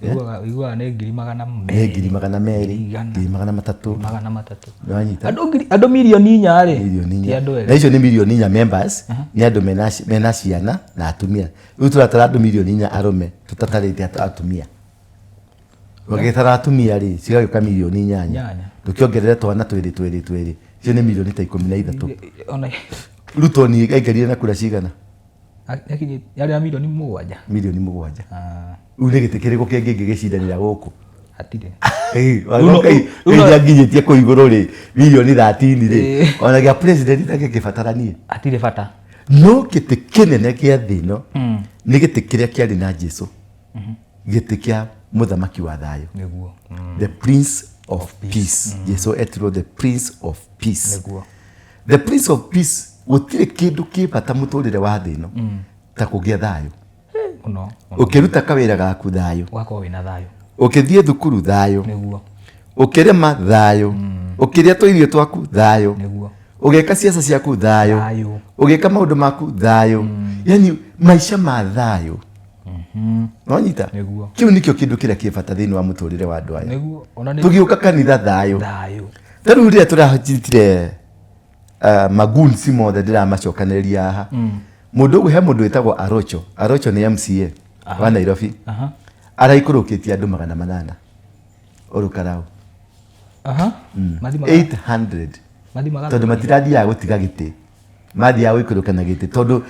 Ũiguaga nĩ ngiri magana Nĩ merĩ. 200,000. Igana. 300,000. 300. Nĩwanyita? Andũ 4 million rĩ, Mirioni ti inya. andũ Na erĩ. icio nĩ 4 million members, nĩ andũ mena ciana na atumia. Rĩu tũratara andũ 4 million arũme, tũtatarĩte atumia. Ũgĩtara atumia rĩ, cigagĩũka mirioni 8. Inyanya. Tũkĩongerere twana twĩrĩ twĩrĩ twĩrĩ, icio nĩ mirioni ta 13. Ona Ruto nĩ aingĩrire na kura cigana? Yarĩ na mirioni 7. Mirioni 7. Ah, Rĩu nĩ gĩtĩ kĩrĩkũ kĩngĩ ingĩgĩcindanĩra gũkũ? Hatirĩ. Ngai nginyĩtie kũu igũrũ rĩ, mirioni 13 rĩ, Ĩĩ. ona gĩa president takĩngĩbataranie. Hatirĩ bata. No gĩtĩ kĩnene kĩa thĩ ĩno nĩ gĩtĩ kĩrĩa kĩarĩ na Jesu, gĩtĩ kĩa mũthamaki wa thayũ. Nĩguo. The Prince of Peace. Jesu etirwo the Prince of Peace. Nĩguo. The Prince of Peace, gũtirĩ kĩndũ kĩ bata mũtũrĩre wa thĩ ĩno ta kũgĩa thayũ. Mũno. Mũno. Ũkĩruta kawĩra gaku thayũ, Ũgakorwo wĩna thayũ. Ũkĩthiĩ thukuru thayũ, Nĩguo. Ũkĩrĩma thayũ, ũkĩrĩa tũirio twaku thayũ, Nĩguo. Ũgĩka ciaca ciaku thayũ, Thayũ. Ũgĩka maũndũ maku thayũ, yani maica ma thayũ. Nonyita? Nĩguo. Kĩu nĩkĩo kĩndũ kĩrĩa kĩ bata thĩinĩ wa mũtũrĩre wa andũ aya. Nĩguo. Ona nĩ Tũgĩũka kanitha thayũ. Thayũ. Ta rĩu rĩrĩa tũrahitire magunsi mothe ndĩramacokanĩrĩria haha, mũndũ ũguo, he mũndũ wĩtagwo Arocho. Arocho nĩ MCA wa Nairobi. Araikũrũkĩtie andũ 800 Olkalau. Aha. Mathi maga. 800. Mathi maga. Tondũ matirathiaga gũtiga gĩtĩ, mathiaga gũikũrũka na gĩtĩ, tondũ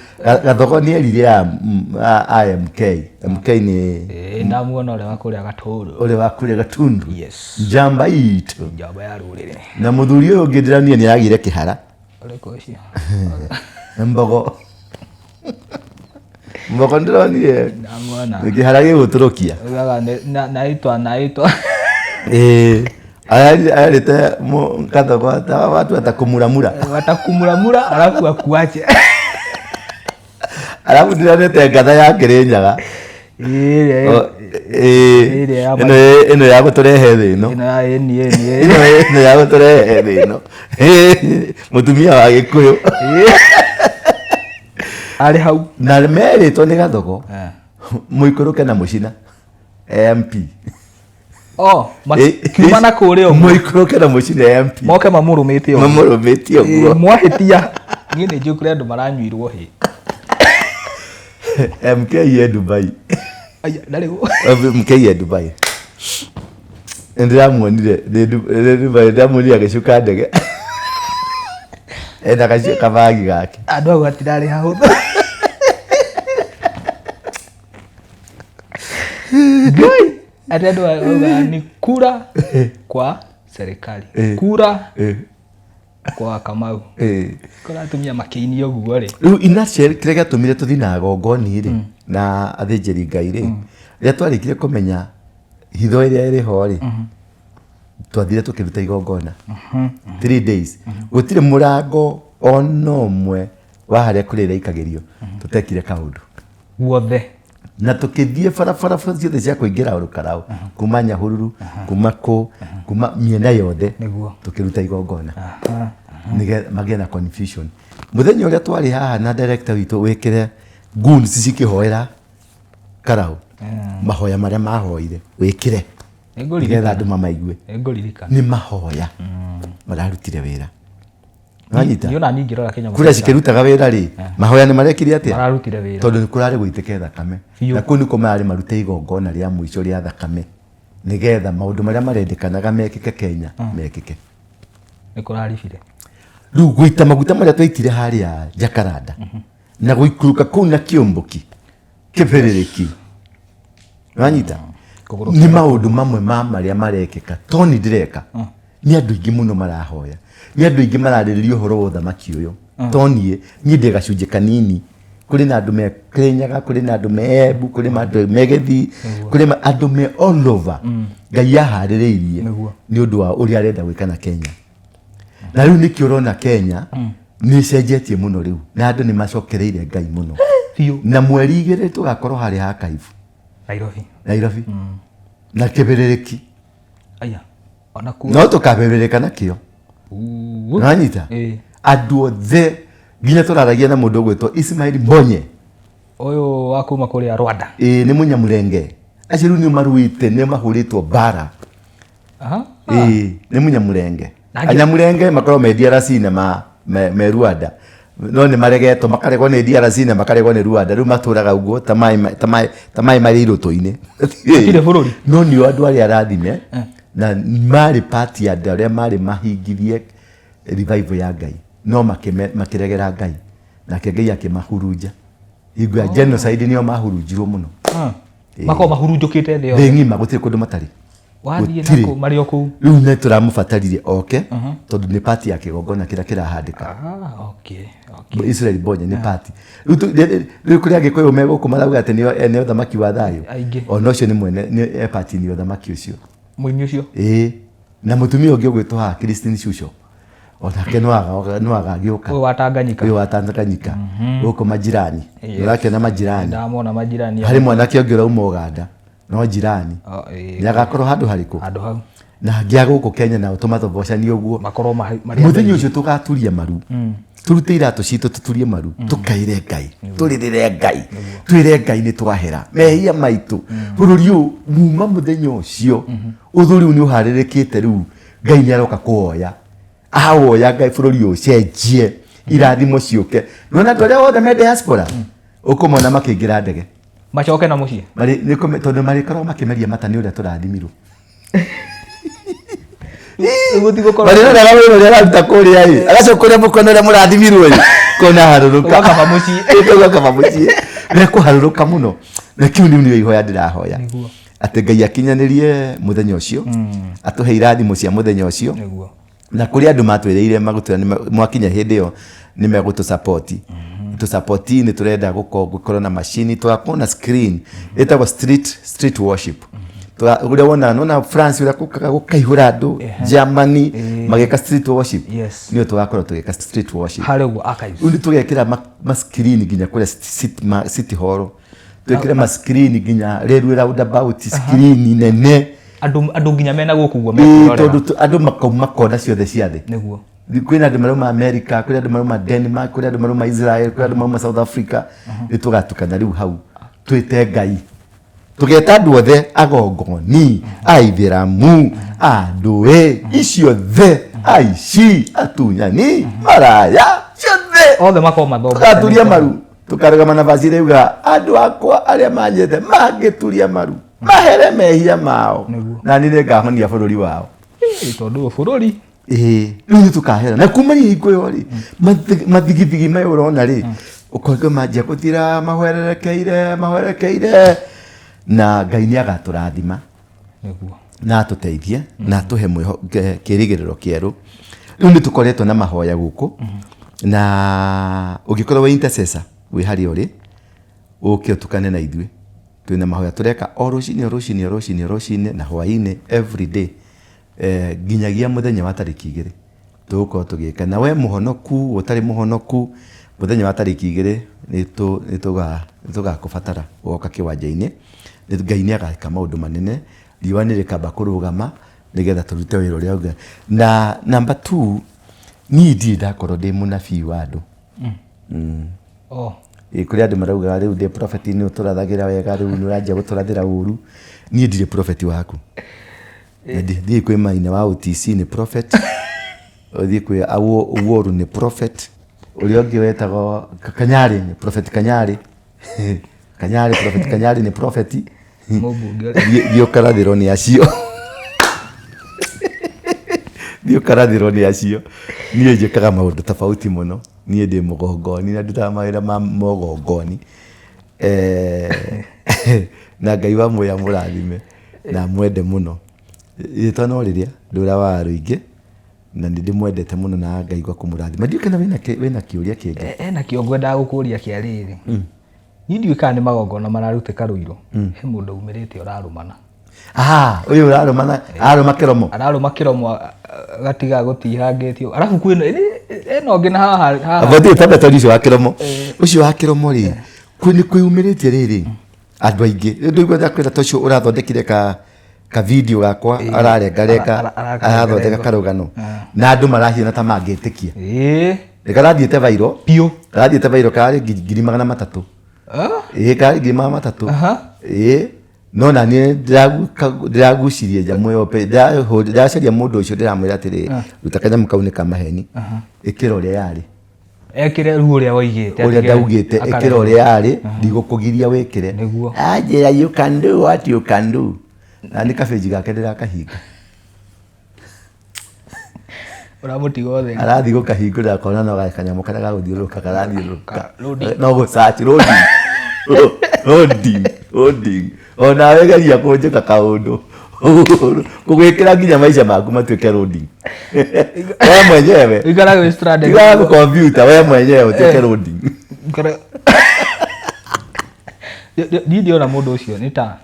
Gathogo nĩ erire a MK, MK nĩ Ĩĩ, ndamuona ũrĩa wa kũrĩa Gatũrũ. Ũrĩa wa kũrĩa Gatundu. Yes. Njamba itũ. Njamba ya rũrĩrĩ. Na mũthuri ũyũ ũngĩ ndĩrania nĩ aragĩire kĩhara. Ũrĩkũ ũcio? Mbogo. Mbogo ndĩronire. Ndamuona. Kĩhara gĩgũtũrũkia. Ugaga naitwa naitwa. Ĩĩ. Ararĩte Gathogo ta watu atakũmuramura. Watakumuramura alafu akuache. Alafu ndĩronete ngatha ya Kĩrĩnyaga. Ĩĩ. O, ĩĩ. Ĩrĩa ya Ĩno ya gũtũrehe thĩ ĩno. Ĩno ya ĩni ĩni. Ĩno ya gũtũrehe thĩ ĩno. Mũtumia wa Gĩkũyũ. Arĩ hau. Na merĩtwo nĩ Gathogo Eh. mũikũrũke na mũcina MP. Oh, makiuma na kũrĩa ũguo. Mũikũrũke na mũcina MP. Moke mamũrũmĩte ũguo. Mamũrũmĩte ũguo. Ĩĩ, mwahĩtia. Niĩ nĩ njũĩ kũrĩ andũ maranyuirwo hĩ. MK ye Dubai. Aya, ndarĩ gũ- MK ye Dubai. Ndĩramuonire ndĩ Dubai, ndĩramuonire agĩcuka ndege. Ena gacio kabagi gake. Andũ au hatirarĩ hahũthũ. Ngai. Ati andũ augaga ni kura kwa serikali. Kura kwa Kamau. Kora atumia makĩinio ũguo rĩ. Rĩu in nutshell, kĩrĩa gĩatũmire tũthiĩ na agongoni rĩ na athĩnjĩri Ngai rĩ, rĩrĩa twarĩkire kũmenya hitho ĩrĩa ĩrĩ ho rĩ, twathire tũkĩruta igongona 3 days. Gũtirĩ mũrango ona ũmwe wa harĩa kũrĩa ĩraikagĩrio tũtekire kaũndũ guothe. Na tũkĩthiĩ barabara ciothe cia kũingĩra Olkalau, kuma Nyahururu, kuma kũ, kuma mĩena yothe, tũkĩruta igongona nĩgetha magĩe na confusion. Mũthenya ũrĩa twarĩ haha na director witũ, wĩkĩre goons cikĩhoera Karau, mahoya marĩa mahoire wĩkĩre nĩgetha andũ mamaigue. Nĩngũririkana. Nĩ mahoya mararutire wĩra. Wanyita? Niĩ ona niĩ ngĩrora Kenya Kura cikĩrutaga wĩra rĩ, mahoya nĩ marekire atĩa? Mararutire wĩra. Tondũ nĩ kũrarĩ gũitĩke thakame. Na kũu nĩkuo mararĩ marute igongona rĩa mũico rĩa thakame nĩgetha maũndũ marĩa marendekanaga mekĩke Kenya mekĩke. Nĩ kũraribire. Rĩu gũita maguta marĩa twaitire harĩa Jacaranda na gũikũrũka kũu na kĩũmbũki kĩbĩrĩrĩki, wanyita, nĩ maũndũ mamwe ma marĩa marekĩka. To nĩ ndĩreka, nĩ andũ aingĩ mũno marahoya, nĩ andũ aingĩ mararĩrĩria ũhoro wa ũthamaki ũyũ. To niĩ, niĩ ndĩ gacunjĩ kanini. Kũrĩ na andũ me Kĩrĩnyaga, kũrĩ na andũ me Embu, kũrĩ na andũ me Gĩthii, kũrĩ andũ me all over. Ngai aharĩrĩirie nĩ ũndũ wa ũrĩa arenda gwĩka na Kenya. Na rĩu nĩkĩo ũrona Kenya nĩ ĩcenjetie mũno rĩu, na andũ nĩ macokereire Ngai mũno. Na mweri 2 tũgakorwo harĩa ha Kaibu. Nairobi. Nairobi. Na kĩbĩrĩrĩki. Aya. Ona kuo. No tũkabĩrĩrĩka nakĩo. Nĩwanyita? Andũ othe nginya tũraragia na mũndũ ũgwĩtwo Ismail Mbonye. Ũyũ wa kuma kũrĩa Rwanda. Ĩĩ, nĩ Mũnyamulenge. Acio rĩu nĩ maruĩte, nĩ mahũrĩtwo mbara. Ĩĩ, nĩ Mũnyamulenge. Nangĩ- Anyamulenge makoragwo me DRC na me Rwanda. No nĩ maregetwo, makaregwo nĩ DRC na makaregwo nĩ Rwanda. Rĩu matũraga ũguo ta maĩ marĩ irũtũ-inĩ. Matirĩ bũrũri. No nĩo andũ arĩa arathime na marĩ part ya andũ arĩa marĩ mahingirie revival ya Ngai, no makĩregera Ngai, nake Ngai akĩmahurunja. Hingo ya genocide nĩo mahurunjirwo mũno. Makorwo mahurunjũkĩte thĩ Thĩ yothe. ng'ima gũtirĩ kũndũ matarĩ. Wathiĩ Gũtirĩ. nakũu marĩ o kũu. Rĩu nĩ tũramũbatarire oke tondũ nĩ part ya kĩgongona kĩrĩa kĩrahandĩka. Okay, okay. Israel Bonye nĩ party. Rĩu kũrĩa Agĩkũyũ me gũkũ marauga atĩ nĩo ene ũthamaki wa thayũ. Aingĩ. Ona ũcio nĩ mwene nĩ e party nĩ ũthamaki ũcio. Mũini ũcio. Ĩĩ. Na mũtumia ũngĩ ũgwĩtwo haha Christine Shusho. Onake no agagĩũka. Ũyũ wa Tanganyika. Ũyũ wa Tanganyika. Gũkũ majirani. Yes. Ũrakĩona majirani. Ndamona majirani. Harĩ mwanake ũngĩ ũrauma Ũganda. No jirani. Oh, ĩĩ. Nĩ agakorwo handũ harĩkũ? Handũ hau. Na angĩ a gũkũ Kenya nao tũmathobocanie ũguo. Makorwo marĩ Mũthenya ũcio tũgaturia maru. Turute iratũ citũ tũturie maru. Tũkaĩre Ngai. Tũrĩrĩre Ngai. Twĩre Ngai nĩ twahera. Mehia maitũ. Bũrũri ũyũ muma mũthenya ũcio. Ũthũ rĩu nĩ ũharĩrĩkĩte rĩu. Ngai nĩ aroka kũwoya. Awoya Ngai bũrũri ũyũ ũcenjie. Irathimo ciũke. Nĩwona andũ arĩa othe me diaspora. Ũkũmona makĩingĩra ndege. Macoke na mũciĩ. Tondũ marĩkoragwo makĩmeria mata nĩ ũrĩa tũrathimirwo. Marĩroraga wĩra ũrĩa araruta kũrĩa ĩ. Agacoka kũrĩa mũkona ũrĩa mũrathimirwo ĩ. Kona harũrũka. Ũgakaba mũciĩ. Ũgakaba mũciĩ. Mekũharũrũka mũno. Na kĩu nĩu nĩyo ihoya ndĩrahoya. Atĩ Ngai akinyanĩrie mũthenya ũcio. Atũhe irathimo cia mũthenya ũcio. Na kũrĩ andũ matwĩrĩire magũtwĩra mwakinya hĩndĩ ĩyo nĩ megũtũ support. Tũ support nĩ tũrenda gũkorwo na macini, tũgakorwo na screen ĩtagwo street worship. Ũrĩa wonaga, nĩwona France ũrĩa gũkaga gũkaihũra andũ, Germany magĩka street worship. Nĩyo tũgakorwo tũgĩka street worship. Harĩa ũguo archives. Rĩu nĩ tũgekĩra ma screen nginya kũrĩa City Hall. Twĩkĩre ma screen nginya railway roundabout, screen nene. Andũ nginya mena gũkũ ũguo Ĩĩ, mekwĩrorera. tondũ andũ makauma kona ciothe cia thĩ. Nĩguo. Kwĩna andũ marauma America, kwĩna andũ marauma Denmark, kwĩna andũ marauma Israel, kwĩna andũ marauma South Africa. Nĩ tũgatukana rĩu hau twĩte Ngai. Tũgeta andũ othe agongoni, aithĩramu, andũ icio the, aici, atunyani, maraya, ciothe. Othe makorwo mathondekete. Tũgaturia maru. Tũkarũgama na vaci rĩuga andũ akwa arĩa manyende mangĩturia maru mahere mehia mao na niĩ nĩngahonia bũrũri wao. Ĩĩ, tondũ ũyũ bũrũri. Ĩĩ, rĩu nĩ tũkahera. Na kumania hingo ĩyo rĩ, mathigithigi maya ũrona rĩ, ũkoiga manjia gũthira mahwererekeire, na Ngai nĩ agatũrathima. Nĩguo. Na atũteithie, na atũhe kĩĩrĩgĩrĩro kĩerũ. Rĩu nĩ tũkoretwo na mahoya gũkũ, na ũngĩkorwo wĩ intercessor wĩ harĩa ũrĩ, ũke ũtukane na ithuĩ. Twĩna mahoya tũreka o rũcinĩ, o rũcinĩ, o rũcinĩ, o rũcinĩ, na hwaĩ-inĩ every day. Nginyagia mũthenya wa tarĩki 2 tũgũkorwo tũgĩka. Na we mũhonoku, ũtarĩ mũhonoku, mũthenya wa tarĩki 2 nĩtũgakũbatara woka kĩwanja-inĩ. Ngai nĩ ageka maũndũ manene, riũa nĩ rĩkamba kũrũgama nĩgetha tũrute wĩra ũrĩa ũngĩ. Na number 2, niĩ ndirĩ ndakorwo ndĩ mũnabii wa andũ. Ĩĩ, kũrĩ andũ maraugaga rĩu ndĩ prophet nĩ ũtũrathagĩra wega, rĩu nĩ ũranjia gũtũrathĩra ũru. Niĩ ndirĩ prophet waku. Thiĩ kwĩ Maina wa OTC nĩ prophet. Ũthiĩ kwĩ Owuoru nĩ prophet. Ũrĩa ũngĩ wetagwo Kanyarĩ nĩ prophet Kanyarĩ. Kanyarĩ, prophet Kanyarĩ nĩ prophet. Mũmbunge ũrĩa. Thiĩ ũkarathĩrwo nĩ acio. Thiĩ ũkarathĩrwo nĩ acio. Niĩ njĩkaga maũndũ tofauti mũno. Niĩ ndĩ mũgongoni na ndutaga mawĩra ma mogongoni. Na Ngai wa muoyo amũrathime na amwende mũno. Rĩtwa no rĩrĩa Ndũra wa Rũingĩ, na nĩ ndĩmwendete mũno na Ngai gwa kũmũrathima. Ndiũĩ kana wĩna kĩũria kĩngĩ. Ena kĩo ngwendaga gũkũria kĩa rĩrĩ. Niĩ ndiũĩ kana nĩ magongona mararutĩka Rũirũ. He mũndũ umĩrĩte ũrarũmana. Ũyũ ũrarũmana, ararũma kĩromo. Ararũma kĩromo, gatiga gũtihangĩtio. Arabu kwĩna, ena ũngĩ na haha, haha. Amba thiĩ tambe tondũ ũcio wa kĩromo. Ũcio wa kĩromo rĩ, nĩ kwĩyumĩrĩtie rĩrĩ, andũ aingĩ. Rĩu ndũigua ndakwĩra ta ũcio ũrathondekire ka video gakwa, ararengarenga, arathondeka karũgano. Na andũ marahiana ta mangĩtĩkia. Nĩ karathiĩte viral. Biũ. Karathiĩte viral karĩ ngiri magana matatũ. Ĩĩ, karĩ ngiri magana matatũ. Ĩĩ. No na niĩ ndĩragucirie nyamũ ĩyo pe-, ndĩracaria mũndũ ũcio ndĩramwĩra atĩrĩ, ruta kanyamũ kau nĩ ka maheni. Ĩkĩra ũrĩa yarĩ. Ekĩre rĩu ũrĩa woigĩte. Ũrĩa atige- ndaugĩte ĩkĩra akarehe. ũrĩa arĩ, ndigũkũgiria wĩkĩre. Nĩguo. Anjĩra you can do what you can do, na nĩ kabĩnji gake ndĩrakahinga. Ũramũtiga ũtheri. Arathiĩ gũkahingũra akona no kanyamũ karĩa gagũthiũrũrũka karathiũrũrũka. Loading. No gũsearch, loading, loading, loading. Onawe geria kũnjĩka kaũndũ kũgwĩkĩra nginya maica maku matuĩke loading we mwenyewe. Ũikarage wĩ stranded. Tigaga kompiuta, we mwenyewe ũtuĩke loading. Niĩ ndiona mũndũ ũcio nĩ ta,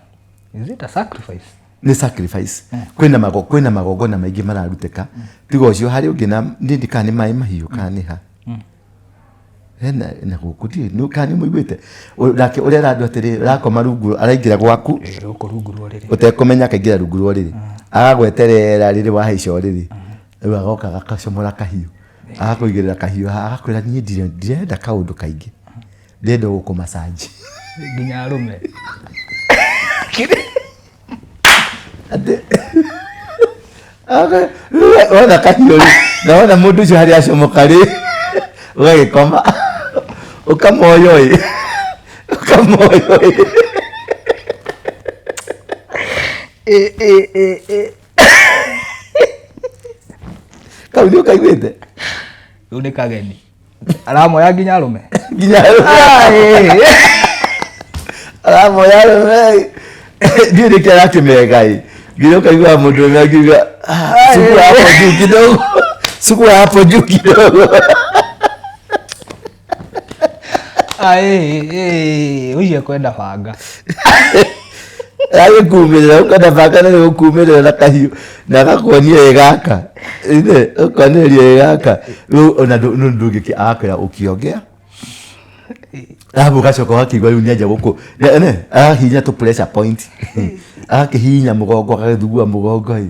is it a sacrifice? Nĩ sacrifice. Kwĩna magongona maingĩ mararutĩka tiga ũcio. Harĩ ũngĩ na ndindi kana nĩ maĩ mahiũ kana nĩ ha hena na gũkũ ndiũĩ kana nĩ mũiguĩte. Nake ũrera andũ atĩrĩ, ũrakoma rungu, araingĩra gwaku. Gũkũ rungu rwa ũrĩrĩ. Ũtekũmenya akaingĩra rungu rwa ũrĩrĩ, agagweterera rĩrĩ wahaica ũrĩrĩ, rĩu agoka agacomora kahiũ, agakũigĩrĩra kahiũ haha, agakwĩra niĩ ndirenda kaũndũ kaingĩ, ndĩrenda gũkũmacanji. Nginya arũme. Atĩ wona kahiũ rĩ, na wona mũndũ ũcio harĩa acomoka rĩ, ũgagĩkoma ũkamoyo ĩ, ũkamoyo ĩ. Kau nĩ ũkaiguĩte? Rĩu nĩ kageni. Aramoya nginya arũme. Nginya aramoya arũme, ndiũĩ nĩkĩ arakĩmega ĩ, nginya ũkaigua mũndũ ũmwe akiuga, "Ah, sukua hapo juu kidogo, sukua hapo juu kidogo." Ũcio ekwenda banga. Agĩkumĩrĩra ũkona banga nĩ gũkumĩrĩra na kahiũ na agakuonia ĩ gaka ithe ũkoneria ĩ gaka rĩu ona ndũngĩkĩ agakwĩra ũkĩongea arabu ũgacoka ũgakĩigua rĩu nĩanjia gũkũ ne agahihinya tũ pressure point, agakĩhihinya mũgongo, agagĩthugua mũgongo ĩ,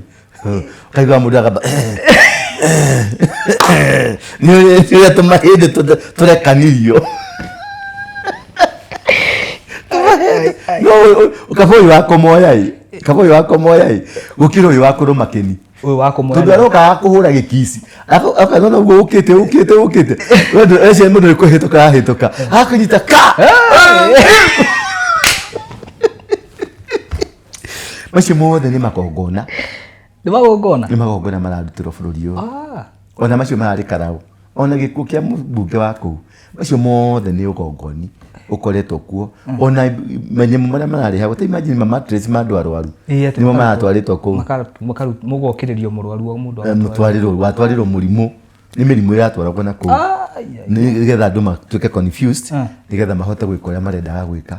ũkaigua mũndũ akamba nĩ ũrĩa tũmahĩndĩ tũrekanirio. No kaba ũyũ wa kũmoya ĩ, kaba ũyũ wa kũmoya ĩ, gũkĩra ũyũ wa kũrũma kĩni. Ũyũ wa kũmoya. Tondũ aroka akũhũra gĩkici, akona ũguo ũkĩte ũkĩte ũkĩte ece mũndũ nĩ kũhĩtũka arahĩtũka, akũnyita ka macio mothe nĩ magongona. Nĩ magongona. Nĩ magongona mararutĩrwo bũrũri ũyũ. Ah. Ona macio mararĩ karaũ, ona gĩkuũ kĩa mũmbunge wa kũu, macio mothe nĩ ũgongoni ũkoretwo kuo. Ona manyamũ marĩa mararĩhagwo, ta imagine ma mattress ma andũ arwaru. Ĩĩ, atĩ nĩmo maratwarĩtwo kũu. Mũgokĩrĩrio mũrwaru mũndũ agatwarwo. Mũtwarĩrwo watwarĩrwo mũrimũ, nĩ mĩrimũ ĩratwaragwo na kũu. Ai, ai. Nĩgetha andũ matuĩke confused, Ah. nĩgetha mahote gwĩka ũrĩa marendaga gwĩka,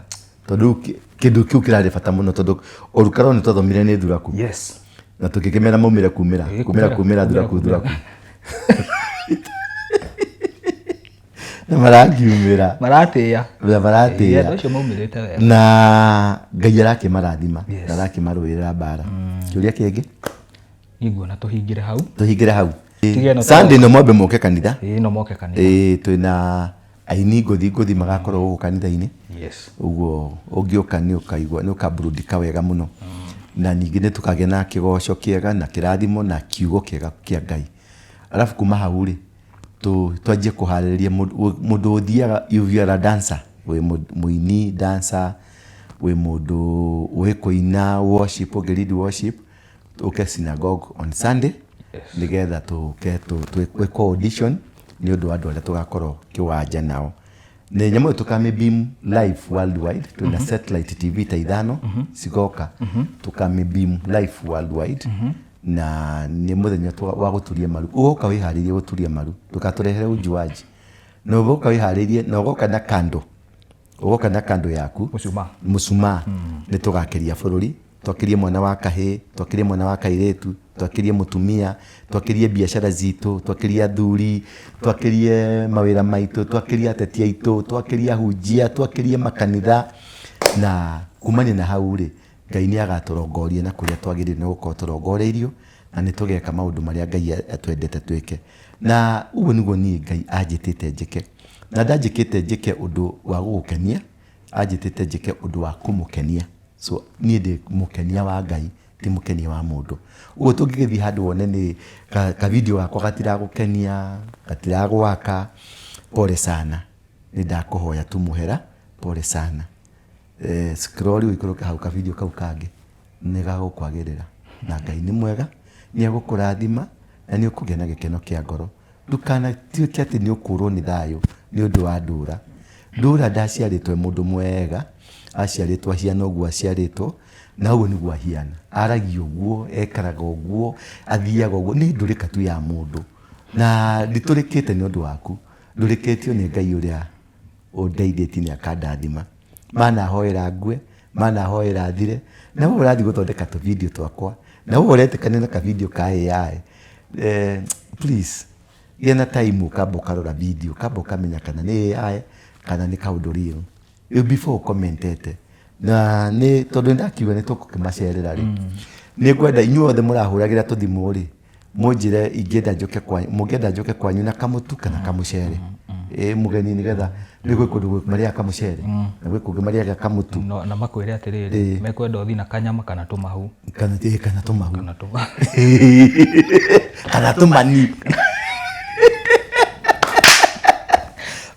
tondũ rĩu kĩndũ kĩu kĩrarĩ bata mũno, tondũ Orukarwo nĩ twathomire nĩ thuraku. Yes. Na tũgĩkĩmera maumĩre kumĩra. Ĩĩ, kumĩra. kumĩra, Kumĩra thuraku. kumĩra. Thuraku na marangiumĩra. Maratĩĩa. Na Ĩĩ, maratĩĩa. Andũ acio maumĩrĩte wega. Na Ngai arakĩmarathima. Yes. Na arakĩmarũĩrĩra mbara. Kĩũria kĩngĩ? Niĩ nguona tũhingĩre hau. Tũhingĩre hau. Tige ĩno. Sunday no mwambe mũke kanitha. Ĩĩ, no moke kanitha. Ĩĩ, twĩna aini ngũthi ngũthi magakorwo gũkũ kanitha-inĩ. Yes. Ũguo ũngĩũka nĩ ũkaigua nĩ ũkaburudika wega mũno, na ningĩ nĩ tũkagĩa na kĩgoco kĩega na kĩrathimo na kiugo kĩega kĩa Ngai. Arabu kuma hau rĩ, twanjie kũharĩrĩria mũndũ ũthiaga, if you are a dancer, wĩ mũini dancer, wĩ mũndũ ũĩ kũina worship, ũngĩ lead worship, ũke synagogue on Sunday nĩgetha tũke twĩkwo audition nĩ ũndũ wa andũ arĩa tũgakorwo kĩwanja nao. Nĩ nyamũ ĩyo tũkamĩ beam live worldwide. Twĩna satellite TV ta 5 cigoka, tũkamĩ beam live worldwide, na nĩ mũthenya wa gũturia maru. Ũgoka wĩharĩirie gũturia maru, ndũgatũrehere ujuaji, na ũgoka wĩharĩirie na ũgoka na kando, ũgoka na kando yaku. Mũcumaa. Mũcumaa. Nĩ tũgakĩria bũrũri, twakĩrie mwana wa kahĩĩ, twakĩrie mwana wa kairĩtu, twakĩrie mũtumia, twakĩrie biacara citũ, twakĩrie athuri, twakĩrie mawĩra maitũ, twakĩrie ateti aitũ, twakĩrie ahunjia, twakĩrie makanitha. Na kumania na hau rĩ, Ngai nĩ agatũrongoria na kũrĩa twagĩrĩire nĩ gũkorwo tũrongoreirio, na nĩ tũgeka maũndũ marĩa Ngai atwendete twĩke. Na ũguo nĩguo niĩ Ngai anjĩtĩte njĩke, na ndanjĩkĩte njĩke ũndũ wa gũgũkenia, anjĩtĩte njĩke ũndũ wa kũmũkenia. So niĩ ndĩ mũkenia wa Ngai, ti mũkenia wa mũndũ. Ũguo tũngĩgĩthiĩ handũ wone nĩ ka video gakwa gatiragũkenia, gatiragwaka, Pole sana, nĩ ndakũhoya tu mũhera, pole sana. Scroll ũikũrũke hau ka video kau kangĩ nĩ gagũkwagĩrĩra, na Ngai nĩ mwega, nĩ egũkũrathima na nĩ ũkũgĩa na gĩkeno kĩa ngoro. Ndũkanatuĩke atĩ nĩ ũkũrwo nĩ thayũ nĩ ũndũ wa Ndũra. Ndũra ndaciarĩtwo e mũndũ mwega, aciarĩtwo ahiana ũguo aciarĩtwo, na ũguo nĩguo ahiana. Aragia ũguo, ekaraga ũguo, athiaga ũguo, nĩ ndũrĩka tu ya mũndũ. Na nditũrĩkĩte nĩ ũndũ waku, ndũrĩkĩtio nĩ Ngai ũrĩa ũndeithĩtie nĩ akandathima. Manahoera ngue, manahoera thire, na wewe ũrathiĩ gũthondeka tũ video twakwa, na wewe ũretĩkania na ka video ka AI. Please, gĩa na time ũkamba ũkarora video, ũkamba ũkamenya kana nĩ AI kana nĩ kaũndũ real. Before ũkomentete. Na nĩ tondũ nĩndakiuga nĩ tũgũkĩmacerera rĩ. Nĩ ngwenda inyuothe mũrahũragĩra tũthimũ rĩ, mũnjĩre ingĩenda njũke kwanyu, mũngĩenda njũke kwanyu na kamũtu kana kamũcere. Mũgeni nĩgetha nĩ gwĩ kũndũ marĩaga kamũcere, na gwĩ kũngĩ marĩaga kamũtu. No, na makwĩre atĩrĩrĩ, mekwenda ũthiĩ na kanyama kana tũmahu. Kana, kana tũmahu. Kana tũmahu. Kana tũmani.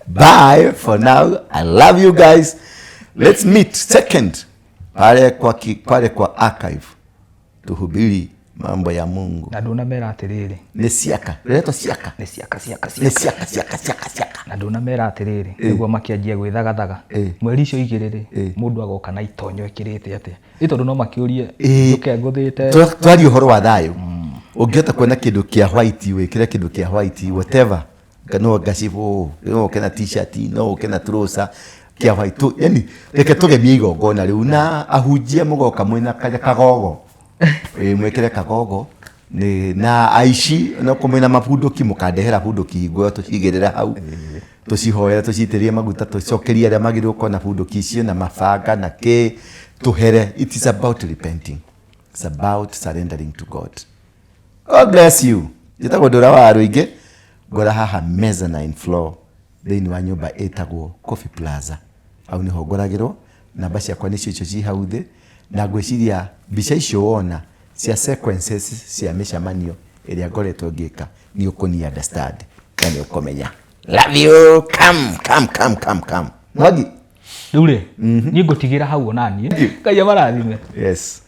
Bye for now. I love you guys. Let's meet second pale kwa pale kwa archive. Tuhubiri mambo ya Mungu. Na ndũnamera atĩrĩrĩ. Nĩ ciaka. Rĩretwo ciaka. Nĩ ciaka, ciaka, Nĩ ciaka, ciaka, ciaka, ciaka. Na ndũnamera atĩrĩrĩ, nĩguo makĩanjie gwĩthagathaga. Mweri icio igĩrĩ rĩ, mũndũ agoka na itonyo ĩkĩrĩte atĩa? Ĩ tondũ no makĩũrie, njũke ngũthĩte. Twarie ũhoro wa thayũ. Ũngĩhota kuona kĩndũ kĩa white, wĩkĩre kĩndũ kĩa white, whatever. No ngacibũ, no ũke na t-shirt, no ũke na trouser kĩa white. Yani reke tũgemie igongona rĩu na ahunjia mũgoka mwĩna kagogo. Mwĩkĩre kagogo. Nĩ, na aici no kũmwĩna mabunduki mũkandehera bunduki hingo ĩyo tũcigĩrĩre hau. Tũcihoere, tũcitĩrĩrie maguta, tũcokerie arĩa magĩrĩirwo gũkorwo na bunduki icio na mabanga na kĩ, tũhere. It is about repenting. It's about surrendering to God. God bless you. Njĩtagwo Ndũra wa Rũingĩ, ngora haha mezzanine floor thĩinĩ wa nyũmba ĩtagwo Coffee Plaza. Hau nĩho ngoragĩrwo, namba ciakwa nĩcio icio ci hau thĩ, na ngwĩciria mbica icio wona cia sequences cia mĩcemanio ĩrĩa ngoretwo ngĩka nĩ ũkũni understand na nĩ ũkũmenya. Love you. Come, come, come, come, come. Mwangi. Rĩu rĩ, niĩ ngũtigĩra hau ona niĩ. Ngai amarathime. Yes.